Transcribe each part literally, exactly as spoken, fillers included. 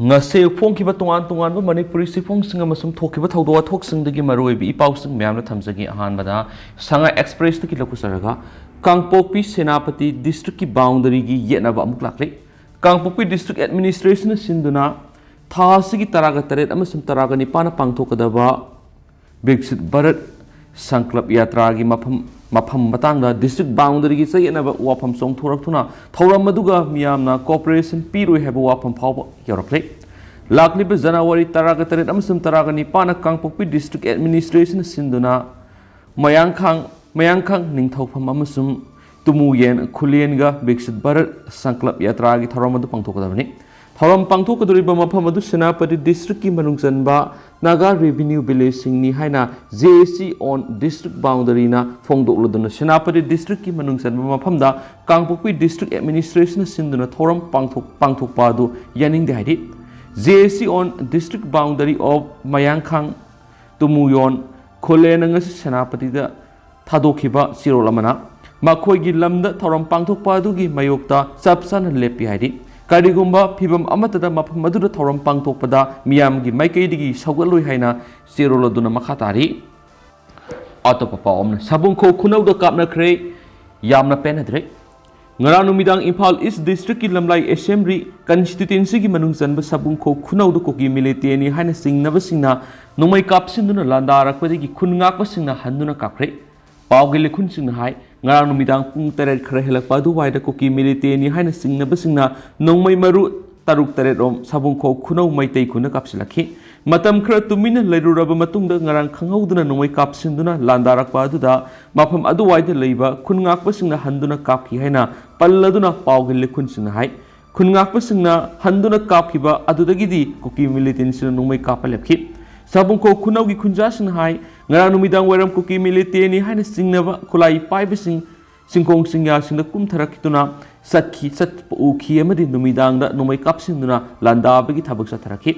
ꯉꯁꯤ ꯐꯣꯡꯈꯤꯕ ꯇꯣꯉꯥꯟ ꯇꯣꯉꯥꯟꯕ ꯃꯅꯤꯄꯨꯔꯤ ꯆꯦꯐꯣꯡꯁꯤꯡ ꯑꯃꯁꯨꯡ ꯊꯣꯛꯈꯤꯕ ꯊꯧꯗꯣꯛ ꯋꯥꯊꯣꯛꯁꯤꯡꯗꯒꯤ ꯃꯔꯨꯑꯣꯏꯕ ꯏ ꯄꯥꯎꯁꯤꯡ ꯃꯌꯥꯝꯅ ꯊꯝꯖꯒꯦ꯫ ꯑꯍꯥꯟꯕꯗ ꯁꯉꯥꯏ ꯑꯦꯛꯁꯄ꯭ꯔꯦꯁꯇꯒꯤ ꯂꯧꯈꯠꯆꯔꯒ, ꯀꯥꯡꯄꯣꯛꯄꯤ ꯁꯦꯅꯥꯄꯇꯤ ꯗꯤꯁꯇ꯭ꯔꯤꯛꯀꯤ ꯕꯥꯎꯟꯗꯔꯤꯒꯤ ꯌꯦꯠꯅꯕ ꯑꯃꯨꯛ ꯂꯥꯛꯂꯤ꯫ ꯀꯥꯡꯄꯣꯛꯄꯤ ꯗꯤꯁꯇ꯭ꯔꯤꯛ ꯑꯦꯗꯃꯤꯅꯤꯁꯇ꯭ꯔꯦꯁꯟꯅ ꯁꯤꯟꯗꯨꯅ ꯊꯥ ꯑꯁꯤꯒꯤ ꯇꯔꯥꯒ ꯇꯔꯦꯠ ꯑꯃꯁꯨꯡ ꯇꯔꯥꯒ ꯅꯤꯄꯥꯟꯗ ꯄꯥꯡꯊꯣꯛꯀꯗꯕ ꯕꯤꯛꯁꯤꯠ ꯚꯥꯔꯠ ꯁꯪꯀꯜꯞ ꯌꯥꯇ꯭ꯔꯥꯒꯤ ꯃꯐꯝ, ꯃꯐꯝ ꯃꯇꯥꯡꯗ ꯗꯤꯁꯇ꯭ꯔꯤꯛ ꯕꯥꯎꯟꯗꯔꯤꯒꯤ ꯆꯌꯦꯠꯅꯕ ꯋꯥꯐꯝ ꯆꯣꯡꯊꯣꯔꯛꯇꯨꯅ ꯊꯧꯔꯝ ꯑꯗꯨꯒ ꯃꯤꯌꯥꯝꯅ ꯀꯣꯑꯣꯄꯔꯦꯁꯟ ꯄꯤꯔꯣꯏ ꯍꯥꯏꯕ ꯋꯥꯐꯝ ꯐꯥꯎꯕ ꯌꯧꯔꯛꯂꯦ꯫ ꯂꯥꯛꯂꯤꯕ ꯖꯅꯋꯥꯔꯤ ꯇꯔꯥꯒ ꯇꯔꯦꯠ ꯑꯃꯁꯨꯡ ꯇꯔꯥꯒ ꯅꯤꯄꯥꯟꯗ ꯀꯥꯡꯄꯣꯛꯄꯤ ꯗꯤꯁꯇ꯭ꯔꯤꯛ ꯑꯦꯗꯃꯤꯅꯤꯁꯇ꯭ꯔꯦꯁꯟꯅ ꯁꯤꯟꯗꯨꯅ ꯃꯌꯥꯡꯈꯥꯡ, ꯃꯌꯥꯡꯈꯥꯡ ꯅꯤꯡꯊꯧꯐꯝ ꯑꯃꯁꯨꯡ ꯇꯨꯃꯨꯌꯦꯟ ꯈꯨꯂꯦꯟꯒ ꯕꯤꯛꯁꯤꯠ ꯚꯥꯔꯠ ꯁꯪꯀꯜꯞ ꯌꯥꯇ꯭ꯔꯥꯒꯤ ꯊꯧꯔꯝ ꯑꯗꯨ ꯄꯥꯡꯊꯣꯛꯀꯗꯕꯅꯤ꯫ ꯊꯧꯔꯝ ꯄꯥꯡꯊꯣꯛꯀꯗꯧꯔꯤꯕ ꯃꯐꯝ ꯑꯗꯨ ꯁꯦꯅꯥꯄꯇꯤ ꯗꯤꯁꯇ꯭ꯔꯤꯛꯀꯤ ꯃꯅꯨꯡ ꯆꯟꯕ ꯅꯥꯒꯥ ꯔꯦꯚꯤꯅ꯭ꯌꯨ ꯚꯤꯂꯦꯖꯁꯤꯡꯅꯤ ꯍꯥꯏꯅ ꯖꯦ ꯑꯦ ꯁꯤ ꯑꯣꯟ ꯗꯤꯁꯇ꯭ꯔꯤꯛ ꯕꯥꯎꯟꯗꯔꯤꯅ ꯐꯣꯡꯗꯣꯛꯂꯗꯨꯅ ꯁꯦꯅꯥꯄꯇꯤ ꯗꯤꯁꯇ꯭ꯔꯤꯛꯀꯤ ꯃꯅꯨꯡ ꯆꯟꯕ ꯃꯐꯝꯗ ꯀꯥꯡꯄꯣꯛꯄꯤ ꯗꯤꯁꯇ꯭ꯔꯤꯛ ꯑꯦꯗꯃꯤꯅꯤꯁꯇ꯭ꯔꯦꯁꯟꯅ ꯁꯤꯟꯗꯨꯅ ꯊꯧꯔꯝ ꯄꯥꯡꯊꯣꯛ-, ꯄꯥꯡꯊꯣꯛꯄ ꯑꯗꯨ ꯌꯥꯅꯤꯡꯗꯦ ꯍꯥꯏꯔꯤ꯫ ꯖꯦ ꯑꯦ ꯁꯤ ꯑꯣꯟ ꯗꯤꯁꯇ꯭ꯔꯤꯛ ꯕꯥꯎꯟꯗꯔꯤ ꯑꯣꯐ ꯃꯌꯥꯡꯈꯥꯡ ꯇꯨꯃꯨꯌꯣꯟ ꯈꯨꯂꯦꯟꯅ ꯉꯁꯤ ꯁꯦꯅꯥꯄꯇꯤꯗ ꯊꯥꯗꯣꯛꯈꯤꯕ ꯆꯦꯔꯣꯜ ꯑꯃꯅ ꯃꯈꯣꯏꯒꯤ ꯂꯝꯗ ꯊꯧꯔꯝ ꯄꯥꯡꯊꯣꯛꯄ ꯑꯗꯨꯒꯤ ꯃꯥꯌꯣꯛꯇ ꯆꯞ ꯆꯥꯅ ꯂꯦꯞꯄꯤ ꯍꯥꯏꯔꯤ꯫ ꯀꯔꯤꯒꯨꯝꯕ ꯐꯤꯚꯝ ꯑꯃꯠꯇꯗ ꯃꯐꯝ ꯑꯗꯨꯗ ꯊꯧꯔꯝ ꯄꯥꯡꯊꯣꯛꯄꯗ ꯃꯤꯌꯥꯝꯒꯤ ꯃꯥꯏꯀꯩꯗꯒꯤ ꯁꯧꯒꯠꯂꯣꯏ ꯍꯥꯏꯅ ꯆꯦꯔꯣꯜ ꯑꯗꯨꯅ ꯃꯈꯥ ꯇꯥꯔꯤ꯫ ꯑꯇꯣꯞꯄ ꯄꯥꯎ ꯑꯃꯅ, ꯁꯥꯕꯨꯡꯈꯣꯛ ꯈꯨꯅꯧꯗ ꯀꯥꯞꯅꯈ꯭ꯔꯦ, ꯌꯥꯝꯅ ꯄꯦꯟꯅꯗ꯭ꯔꯦ꯫ ꯉꯔꯥꯡ ꯅꯨꯃꯤꯗꯥꯡ ꯏꯝꯐꯥꯜ ꯏꯁ ꯗꯤꯁꯇ꯭ꯔꯤꯛꯀꯤ ꯂꯝꯂꯥꯏ ꯑꯦꯁꯦꯝꯕ꯭ꯂꯤ ꯀꯟꯁꯇꯤꯇ꯭ꯋꯦꯟꯁꯤꯒꯤ ꯃꯅꯨꯡ ꯆꯟꯕ ꯁꯥꯕꯨꯡꯈꯣꯛ ꯈꯨꯅꯧꯗ ꯀꯨꯀꯤ ꯃꯤꯂꯤꯇꯦꯟꯅꯤ ꯍꯥꯏꯅ ꯆꯤꯡꯅꯕꯁꯤꯡꯅ ꯅꯣꯡꯃꯩ ꯀꯥꯞꯁꯤꯟꯗꯨꯅ ꯂꯥꯟꯗꯥꯔꯛꯄꯗꯒꯤ ꯈꯨꯟ ꯉꯥꯛꯄꯁꯤꯡꯅ ꯍꯟꯗꯨꯅ ꯀꯥꯞꯈ꯭ꯔꯦ꯫ ꯄꯥꯎꯒꯤ ꯂꯤꯈꯨꯟꯁꯤꯡꯅ ꯍꯥꯏ, ꯉꯔꯥꯡ ꯅꯨꯃꯤꯗꯥꯡ ꯄꯨꯡ ꯇꯔꯦꯠ ꯈꯔ ꯍꯦꯜꯂꯛꯄ ꯑꯗꯨꯋꯥꯏꯗ ꯀꯨꯀꯤ ꯃꯤꯂꯤꯇꯦꯟꯅꯤ ꯍꯥꯏꯅ ꯆꯤꯡꯅꯕꯁꯤꯡꯅ ꯅꯣꯡꯃꯩ ꯃꯔꯨ ꯇꯔꯨꯛ ꯇꯔꯦꯠ ꯔꯣꯝ ꯁꯥꯕꯨꯡꯈꯣꯛ ꯈꯨꯅꯧ ꯃꯩꯇꯩ ꯈꯨꯟꯗ ꯀꯥꯞꯁꯤꯜꯂꯛꯈꯤ꯫ ꯃꯇꯝ ꯈꯔ ꯇꯨꯃꯤꯟꯅ ꯂꯩꯔꯨꯔꯕ ꯃꯇꯨꯡꯗ ꯉꯔꯥꯡ ꯈꯪꯍꯧꯗꯅ ꯅꯣꯡꯃꯩ ꯀꯥꯞꯁꯤꯟꯗꯨꯅ ꯂꯥꯟꯗꯥꯔꯛꯄ ꯑꯗꯨꯗ ꯃꯐꯝ ꯑꯗꯨꯋꯥꯏꯗ ꯂꯩꯕ ꯈꯨꯟ ꯉꯥꯛꯄꯁꯤꯡꯅ ꯍꯟꯗꯨꯅ ꯀꯥꯞꯈꯤ ꯍꯥꯏꯅ ꯄꯜꯂꯗꯨꯅ ꯄꯥꯎꯒꯤ ꯂꯤꯈꯨꯟꯁꯤꯡꯅ ꯍꯥꯏ꯫ ꯈꯨꯟ ꯉꯥꯛꯄꯁꯤꯡꯅ ꯍꯟꯗꯨꯅ ꯀꯥꯞꯈꯤꯕ ꯑꯗꯨꯗꯒꯤꯗꯤ ꯀꯨꯀꯤ ꯃꯤꯂꯤꯇꯦꯟꯁꯤꯡꯅ ꯅꯣꯡꯃꯩ ꯀꯥꯞꯄ ꯂꯦꯞꯈꯤ꯫ ꯁꯥꯕꯨꯡꯈꯣꯛ ꯈꯨꯅꯧꯒꯤ ꯈꯨꯟꯖꯥꯁꯤꯡꯅ ꯍꯥꯏ, ꯉꯔꯥꯡ ꯅꯨꯃꯤꯗꯥꯡ ꯋꯥꯏꯔꯝ ꯀꯨꯀꯤ ꯃꯤꯂꯤꯇꯦꯟꯅꯤ ꯍꯥꯏꯅ ꯆꯤꯡꯅꯕ ꯈꯨꯠꯂꯥꯏ ꯄꯥꯏꯕꯁꯤꯡ ꯆꯤꯡꯈꯣꯡ ꯆꯤꯡꯌꯥꯁꯤꯡꯗ ꯀꯨꯝꯊꯔꯛꯇꯨꯅ ꯆꯠꯈꯤ, ꯆꯠꯄ ꯎꯈꯤ ꯑꯃꯗꯤ ꯅꯨꯃꯤꯗꯥꯡꯗ ꯅꯣꯡꯃꯩ ꯀꯥꯞꯁꯤꯟꯗꯨꯅ ꯂꯥꯟꯗꯥꯕꯒꯤ ꯊꯕꯛ ꯆꯠꯊꯔꯛꯈꯤ꯫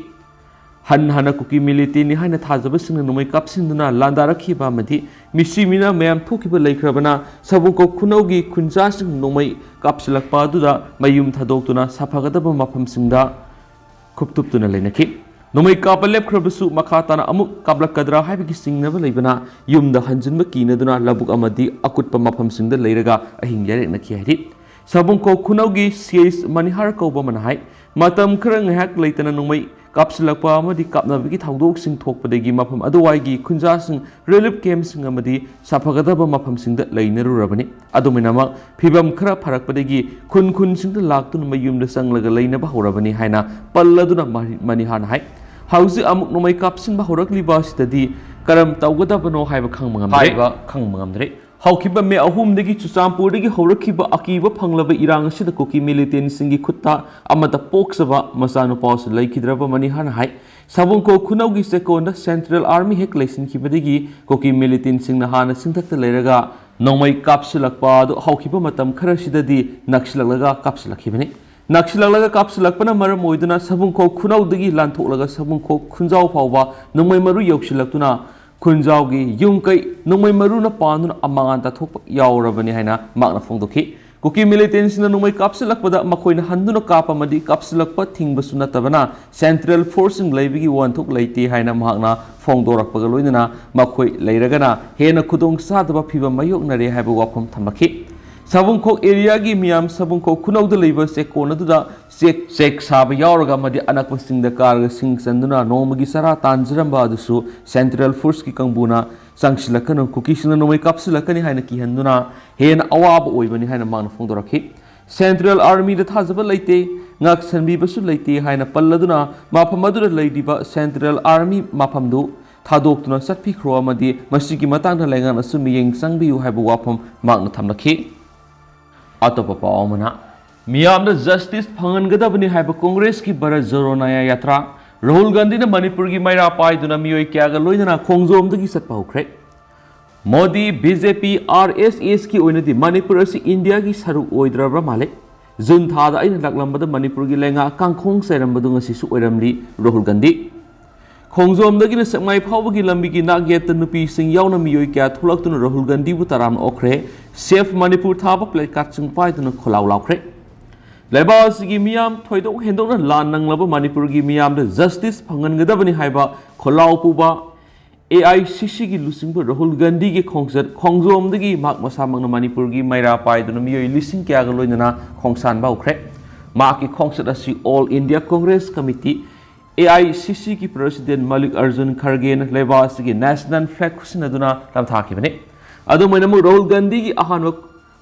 ꯍꯟꯅ ꯍꯟꯅ ꯀꯨꯀꯤ ꯃꯤꯂꯤꯇꯦꯟꯅꯤ ꯍꯥꯏꯅ ꯊꯥꯖꯕꯁꯤꯡꯅ ꯅꯣꯡꯃꯩ ꯀꯥꯞꯁꯤꯟꯗꯨꯅ ꯂꯥꯟꯗꯥꯔꯛꯈꯤꯕ ꯑꯃꯗꯤ ꯃꯤꯁꯤ ꯃꯤꯅꯥ ꯃꯌꯥꯝ ꯊꯣꯛꯈꯤꯕ ꯂꯩꯈ꯭ꯔꯕꯅ ꯁꯥꯕꯨꯡꯈꯣꯛ ꯈꯨꯅꯧꯒꯤ ꯈꯨꯟꯖꯥꯁꯤꯡ ꯅꯣꯡꯃꯩ ꯀꯥꯞꯁꯤꯜꯂꯛꯄ ꯑꯗꯨꯗ ꯃꯌꯨꯝ ꯊꯥꯗꯣꯛꯇꯨꯅ ꯁꯥꯐꯒꯗꯕ ꯃꯐꯝꯁꯤꯡꯗ ꯈꯨꯞꯇꯨꯞꯇꯨꯅ ꯂꯩꯅꯈꯤ꯫ ꯅꯣꯡꯃꯩ ꯀꯥꯞꯄ ꯂꯦꯞꯈ꯭ꯔꯕꯁꯨ ꯃꯈꯥ ꯇꯥꯅ ꯑꯃꯨꯛ ꯀꯥꯞꯂꯛꯀꯗ꯭ꯔꯥ ꯍꯥꯏꯕꯒꯤ ꯆꯤꯡꯅꯕ ꯂꯩꯕꯅ ꯌꯨꯝꯗ ꯍꯟꯖꯤꯟꯕ ꯀꯤꯅꯗꯨꯅ ꯂꯧꯕꯨꯛ ꯑꯃꯗꯤ ꯑꯀꯨꯠꯄ ꯃꯐꯝꯁꯤꯡꯗ ꯂꯩꯔꯒ ꯑꯍꯤꯡ ꯂꯦꯛꯅꯈꯤ ꯍꯥꯏꯔꯤ꯫ ꯁꯕꯨꯡꯈꯣꯛ ꯈꯨꯅꯧꯒꯤ ꯁꯤ ꯑꯩꯆ ꯃꯅꯤꯍꯥꯔ ꯀꯧꯕ ꯑꯃꯅ ꯍꯥꯏ, ꯃꯇꯝ ꯈꯔ ꯉꯥꯏꯍꯥꯛ ꯂꯩꯇꯅ ꯅꯣꯡꯃꯩ ꯀꯥꯞꯁꯤꯜꯂꯛꯄ ꯑꯃꯗꯤ ꯀꯥꯞꯅꯕꯒꯤ ꯊꯧꯗꯣꯛꯁꯤꯡ ꯊꯣꯛꯄꯗꯒꯤ ꯃꯐꯝ ꯑꯗꯨꯋꯥꯏꯒꯤ ꯈꯨꯟꯖꯥꯁꯤꯡ ꯔꯤꯂꯤꯐ ꯀꯦꯝꯞꯁꯤꯡ ꯑꯃꯗꯤ ꯁꯥꯐꯒꯗꯕ ꯃꯐꯝꯁꯤꯡꯗ ꯂꯩꯅꯔꯨꯔꯕꯅꯤ꯫ ꯑꯗꯨꯃꯥꯏꯅꯃꯛ ꯐꯤꯕꯝ ꯈꯔ ꯐꯔꯛꯄꯗꯒꯤ ꯈꯨꯟ ꯈꯨꯟꯁꯤꯡꯗ ꯂꯥꯛꯇꯨꯅ ꯃꯌꯨꯝꯗ ꯆꯪꯂꯒ ꯂꯩꯅꯕ ꯍꯧꯔꯕꯅꯤ ꯍꯥꯏꯅ ꯄꯜꯂꯗꯨꯅ ꯃꯅꯤꯍꯥꯔꯅ ꯍꯥꯏ꯫ ꯍꯧꯖꯤꯛ ꯑꯃꯨꯛ ꯅꯣꯡꯃꯩ ꯀꯥꯞꯁꯤꯟꯕ ꯍꯧꯔꯛꯂꯤꯕ ꯑꯁꯤꯗꯗꯤ ꯀꯔꯝ ꯇꯧꯒꯗꯕꯅꯣ ꯍꯥꯏꯕ ꯈꯪꯕ ꯉꯝꯗ꯭ꯔꯦ꯫ ꯍꯥꯏꯕ ꯈꯪꯕ ꯉꯝꯗ꯭ꯔꯦ꯫ ꯍꯧꯈꯤꯕ ꯃꯦ ꯑꯍꯨꯝꯗꯒꯤ ꯆꯨꯔꯆꯥꯟꯄꯨꯔꯗꯒꯤ ꯍꯧꯔꯛꯈꯤꯕ ꯑꯀꯤꯕ ꯐꯪꯂꯕ ꯏꯔꯥꯡ ꯑꯁꯤꯗ ꯀꯨꯀꯤ ꯃꯤꯂꯤꯇꯦꯟꯁꯤꯡꯒꯤ ꯈꯨꯠꯇ ꯑꯃꯠꯇ ꯄꯣꯛꯆꯕ ꯃꯆꯥꯅꯨꯄꯥꯁꯨ ꯂꯩꯈꯤꯗ꯭ꯔꯕ ꯃꯅꯤꯍꯥꯔꯅ ꯍꯥꯏ꯫ ꯁꯕꯨꯡꯈꯣꯛ ꯈꯨꯅꯧꯒꯤ ꯆꯦꯛꯀꯣꯟꯗ ꯁꯦꯟꯇ꯭ꯔꯦꯜ ꯑꯥꯔꯃꯤ ꯍꯦꯛ ꯂꯩꯁꯤꯟꯈꯤꯕꯗꯒꯤ ꯀꯨꯀꯤ ꯃꯤꯂꯤꯇꯦꯟꯁꯤꯡꯅ ꯍꯥꯟꯅ ꯆꯤꯡꯊꯛꯇ ꯂꯩꯔꯒ ꯅꯣꯡꯃꯩ ꯀꯥꯞꯁꯤꯜꯂꯛꯄ ꯑꯗꯨ ꯍꯧꯈꯤꯕ ꯃꯇꯝ ꯈꯔꯁꯤꯗꯗꯤ ꯅꯛꯁꯤꯜꯂꯛꯂꯒ ꯀꯥꯞꯁꯤꯜꯂꯛꯈꯤꯕꯅꯤ꯫ ꯅꯛꯁꯤꯜꯂꯛꯂꯒ ꯀꯥꯞꯁꯤꯜꯂꯛꯄꯅ ꯃꯔꯝ ꯑꯣꯏꯗꯨꯅ ꯁꯕꯨꯡꯈꯣꯛ ꯈꯨꯅꯧꯗꯒꯤ ꯂꯥꯟꯊꯣꯛꯂꯒ ꯁꯕꯨꯡꯈꯣꯛ ꯈꯨꯟꯖꯥꯎ ꯐꯥꯎꯕ ꯅꯣꯡꯃꯩ ꯃꯔꯨ ꯌꯧꯁꯤꯜꯂꯛꯇꯨꯅ ꯈꯨꯟꯖꯥꯎꯒꯤ ꯌꯨꯝ ꯀꯩ ꯅꯣꯡꯃꯩ ꯃꯔꯨꯅ ꯄꯥꯟꯗꯨꯅ ꯑꯃꯥꯡ ꯑꯇꯥ ꯊꯣꯛꯄ ꯌꯥꯎꯔꯕꯅꯤ ꯍꯥꯏꯅ ꯃꯍꯥꯛꯅ ꯐꯣꯡꯗꯣꯛꯈꯤ꯫ ꯀꯨꯀꯤ ꯃꯤꯂꯤꯇꯦꯟꯁꯤꯡꯅ ꯅꯣꯡꯃꯩ ꯀꯥꯞꯁꯤꯜꯂꯛꯄꯗ ꯃꯈꯣꯏꯅ ꯍꯟꯗꯨꯅ ꯀꯥꯞꯄ ꯑꯃꯗꯤ ꯀꯥꯞꯁꯤꯜꯂꯛꯄ ꯊꯤꯡꯕꯁꯨ ꯅꯠꯇꯕꯅ ꯁꯦꯟꯇ꯭ꯔꯦꯜ ꯐꯣꯔꯁꯁꯤꯡ ꯂꯩꯕꯒꯤ ꯋꯥꯍꯟꯊꯣꯛ ꯂꯩꯇꯦ ꯍꯥꯏꯅ ꯃꯍꯥꯛꯅ ꯐꯣꯡꯗꯣꯔꯛꯄꯒ ꯂꯣꯏꯅꯅ ꯃꯈꯣꯏ ꯂꯩꯔꯒꯅ ꯍꯦꯟꯅ ꯈꯨꯗꯣꯡ ꯆꯥꯗꯕ ꯐꯤꯕꯝ ꯃꯥꯌꯣꯛꯅꯔꯦ ꯍꯥꯏꯕ ꯋꯥꯐꯝ ꯊꯝꯂꯛꯈꯤ꯫ ꯁꯕꯨꯡꯈꯣꯛ ꯑꯦꯔꯤꯌꯥꯒꯤ ꯃꯤꯌꯥꯝ ꯁꯕꯨꯡꯈꯣꯛ ꯈꯨꯅꯧꯗ ꯂꯩꯕ ꯆꯦꯛꯀꯣꯟ ꯑꯗꯨꯗ ꯆꯦꯛ ꯆꯦꯛ ꯁꯥꯕ ꯌꯥꯎꯔꯒ ꯑꯃꯗꯤ ꯑꯅꯛꯄꯁꯤꯡꯗ ꯀꯥꯔꯒ ꯁꯤꯡ ꯆꯟꯗꯨꯅ ꯅꯣꯡꯃꯒꯤ ꯆꯔꯥ ꯇꯥꯟꯖꯔꯝꯕ ꯑꯗꯨꯁꯨ ꯁꯦꯟꯇ꯭ꯔꯦꯜ ꯐꯣꯔꯁꯀꯤ ꯀꯥꯡꯕꯨꯅ ꯆꯪꯁꯤꯜꯂꯛꯀꯅꯨ, ꯀꯨꯀꯤꯁꯤꯡꯅ ꯅꯣꯡꯃꯩ ꯀꯥꯞꯁꯤꯜꯂꯛꯀꯅꯤ ꯍꯥꯏꯅ ꯀꯤꯍꯟꯗꯨꯅ ꯍꯦꯟꯅ ꯑꯋꯥꯕ ꯑꯣꯏꯕꯅꯤ ꯍꯥꯏꯅ ꯃꯥꯅ ꯐꯣꯡꯗꯣꯔꯛꯈꯤ꯫ ꯁꯦꯟꯇ꯭ꯔꯦꯜ ꯑꯥꯔꯃꯤꯗ ꯊꯥꯖꯕ ꯂꯩꯇꯦ, ꯉꯥꯛꯁꯟꯕꯤꯕꯁꯨ ꯂꯩꯇꯦ ꯍꯥꯏꯅ ꯄꯜꯂꯗꯨꯅ ꯃꯐꯝ ꯑꯗꯨꯗ ꯂꯩꯔꯤꯕ ꯁꯦꯟꯇ꯭ꯔꯦꯜ ꯑꯥꯔꯃꯤ ꯃꯐꯝꯗꯨ ꯊꯥꯗꯣꯛꯇꯨꯅ ꯆꯠꯄꯤꯈ꯭ꯔꯣ ꯑꯃꯗꯤ ꯃꯁꯤꯒꯤ ꯃꯇꯥꯡꯗ ꯂꯩꯉꯥꯛꯅꯁꯨ ꯃꯤꯠꯌꯦꯡ ꯆꯪꯕꯤꯌꯨ ꯍꯥꯏꯕ ꯋꯥꯐꯝ ꯃꯍꯥꯛꯅ ꯊꯝꯂꯛꯈꯤ꯫ ꯑꯇꯣꯞꯄ ꯄꯥꯎ ꯑꯃꯅ, ꯃꯤꯌꯥꯝꯗ ꯖꯁꯇꯤꯁ ꯐꯪꯍꯟꯒꯗꯕꯅꯤ ꯍꯥꯏꯕ ꯀꯣꯡꯒ꯭ꯔꯦꯁꯀꯤ ꯚꯥꯔꯠ ꯖꯣꯔꯣ ꯅꯌꯥ ꯌꯥꯇ꯭ꯔꯥ, ꯔꯥꯍꯨꯜ ꯒꯥꯟꯙꯤꯅ ꯃꯅꯤꯄꯨꯔꯒꯤ ꯃꯩꯔꯥ ꯄꯥꯏꯗꯨꯅ ꯃꯤꯑꯣꯏ ꯀꯌꯥꯒ ꯂꯣꯏꯅꯅ ꯈꯣꯡꯖꯣꯝꯗꯒꯤ ꯆꯠꯄ ꯍꯧꯈ꯭ꯔꯦ꯫ ꯃꯣꯗꯤ, ꯕꯤ ꯖꯦ ꯄꯤ, ꯑꯥꯔ ꯑꯦꯁ ꯑꯦꯁꯀꯤ ꯑꯣꯏꯅꯗꯤ ꯃꯅꯤꯄꯨꯔ ꯑꯁꯤ ꯏꯟꯗꯤꯌꯥꯒꯤ ꯁꯔꯨꯛ ꯑꯣꯏꯗ꯭ꯔꯕ꯭ꯔꯥ ꯃꯥꯜꯂꯦ꯫ ꯖꯨꯟ ꯊꯥꯗ ꯑꯩꯅ ꯂꯥꯛꯂꯝꯕꯗ ꯃꯅꯤꯄꯨꯔꯒꯤ ꯂꯩꯉꯥꯛ ꯀꯥꯡꯈꯣꯡ ꯆꯥꯏꯔꯝꯕꯗꯨ ꯉꯁꯤꯁꯨ ꯑꯣꯏꯔꯝꯂꯤ ꯔꯥꯍꯨꯜ ꯒꯥꯟꯙꯤ꯫ ꯈꯣꯡꯖꯣꯝꯗꯒꯤꯅ ꯁꯦꯛꯃꯥꯏ ꯐꯥꯎꯕꯒꯤ ꯂꯝꯕꯤꯒꯤ ꯅꯥꯛ ꯌꯦꯠꯇ ꯅꯨꯄꯤꯁꯤꯡ ꯌꯥꯎꯅ ꯃꯤꯑꯣꯏ ꯀꯌꯥ ꯊꯣꯛꯂꯛꯇꯨꯅ ꯔꯥꯍꯨꯜ ꯒꯥꯟꯙꯤꯕꯨ ꯇꯔꯥꯝꯅ ꯑꯣꯛꯈ꯭ꯔꯦ꯫ ꯁꯦꯐ ꯃꯅꯤꯄꯨꯔ ꯊꯥꯕ ꯄ꯭ꯂꯦ ꯀꯥꯔꯗꯁꯤꯡ ꯄꯥꯏꯗꯨꯅ ꯈꯣꯜꯂꯥꯎ ꯂꯥꯎꯈ꯭ꯔꯦ꯫ ꯂꯩꯕꯥꯛ ꯑꯁꯤꯒꯤ ꯃꯤꯌꯥꯝ ꯊꯣꯏꯗꯣꯛ ꯍꯦꯟꯗꯣꯛꯅ ꯂꯥꯟ ꯅꯪꯂꯕ ꯃꯅꯤꯄꯨꯔꯒꯤ ꯃꯤꯌꯥꯝꯗ ꯖꯁꯇꯤꯁ ꯐꯪꯍꯟꯒꯗꯕꯅꯤ ꯍꯥꯏꯕ ꯈꯣꯜꯂꯥꯎ ꯄꯨꯕ ꯑꯦ ꯑꯥꯏ ꯁꯤ ꯁꯤꯒꯤ ꯂꯨꯆꯤꯡꯕ ꯔꯥꯍꯨꯜ ꯒꯥꯟꯙꯤꯒꯤ ꯈꯣꯡꯆꯠ ꯈꯣꯡꯖꯣꯝꯗꯒꯤ ꯃꯍꯥꯛ ꯃꯁꯥꯃꯛꯅ ꯃꯅꯤꯄꯨꯔꯒꯤ ꯃꯩꯔꯥ ꯄꯥꯏꯗꯨꯅ ꯃꯤꯑꯣꯏ ꯂꯤꯁꯤꯡ ꯀꯌꯥꯒ ꯂꯣꯏꯅꯅ ꯈꯣꯡꯁꯥꯟꯕ ꯍꯧꯈ꯭ꯔꯦ꯫ ꯃꯍꯥꯛꯀꯤ ꯈꯣꯡꯆꯠ ꯑꯁꯤ All India Congress Committee, A I C ꯁꯤꯒꯤ ꯄ꯭ꯔꯁꯤꯗꯦꯟ ꯃꯜꯂꯤꯛ ꯑꯔꯖꯨꯟ ꯈꯔꯒꯦꯅ ꯂꯩꯕꯥꯛ ꯑꯁꯤꯒꯤ ꯅꯦꯁꯅꯦꯜ ꯐ꯭ꯂꯦꯒ ꯈꯨꯠꯁꯤꯟꯅꯗꯨꯅ ꯅꯝꯊꯥꯈꯤꯕꯅꯤ꯫ ꯑꯗꯨꯝ ꯑꯣꯏꯅꯃꯛ ꯔꯥꯍꯨꯜ ꯒꯥꯟꯙꯤꯒꯤ ꯑꯍꯥꯟꯕ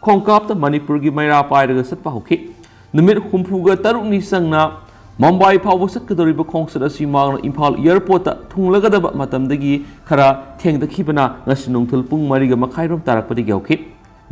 ꯈꯣꯡꯀꯥꯞꯇ ꯃꯅꯤꯄꯨꯔꯒꯤ ꯃꯩꯔꯥ ꯄꯥꯏꯔꯒ ꯆꯠꯄ ꯍꯧꯈꯤ꯫ ꯅꯨꯃꯤꯠ ꯍꯨꯝꯐꯨꯒ ꯇꯔꯨꯛꯅꯤ ꯆꯪꯅ ꯃꯨꯝꯕꯥꯏ ꯐꯥꯎꯕ ꯆꯠꯀꯗꯧꯔꯤꯕ ꯈꯣꯡꯆꯠ ꯑꯁꯤ ꯃꯍꯥꯛꯅ ꯏꯝꯐꯥꯜ ꯑꯦꯌꯔꯄꯣꯔꯠꯇ ꯊꯨꯡꯂꯒꯗꯕ ꯃꯇꯝꯗꯒꯤ ꯈꯔ ꯊꯦꯡꯊꯈꯤꯕꯅ ꯉꯁꯤ ꯅꯨꯡꯊꯤꯜ ꯄꯨꯡ ꯃꯔꯤꯒ ꯃꯈꯥꯏꯔꯣꯝ ꯇꯥꯔꯛꯄꯗꯒꯤ ꯍꯧꯈꯤ꯫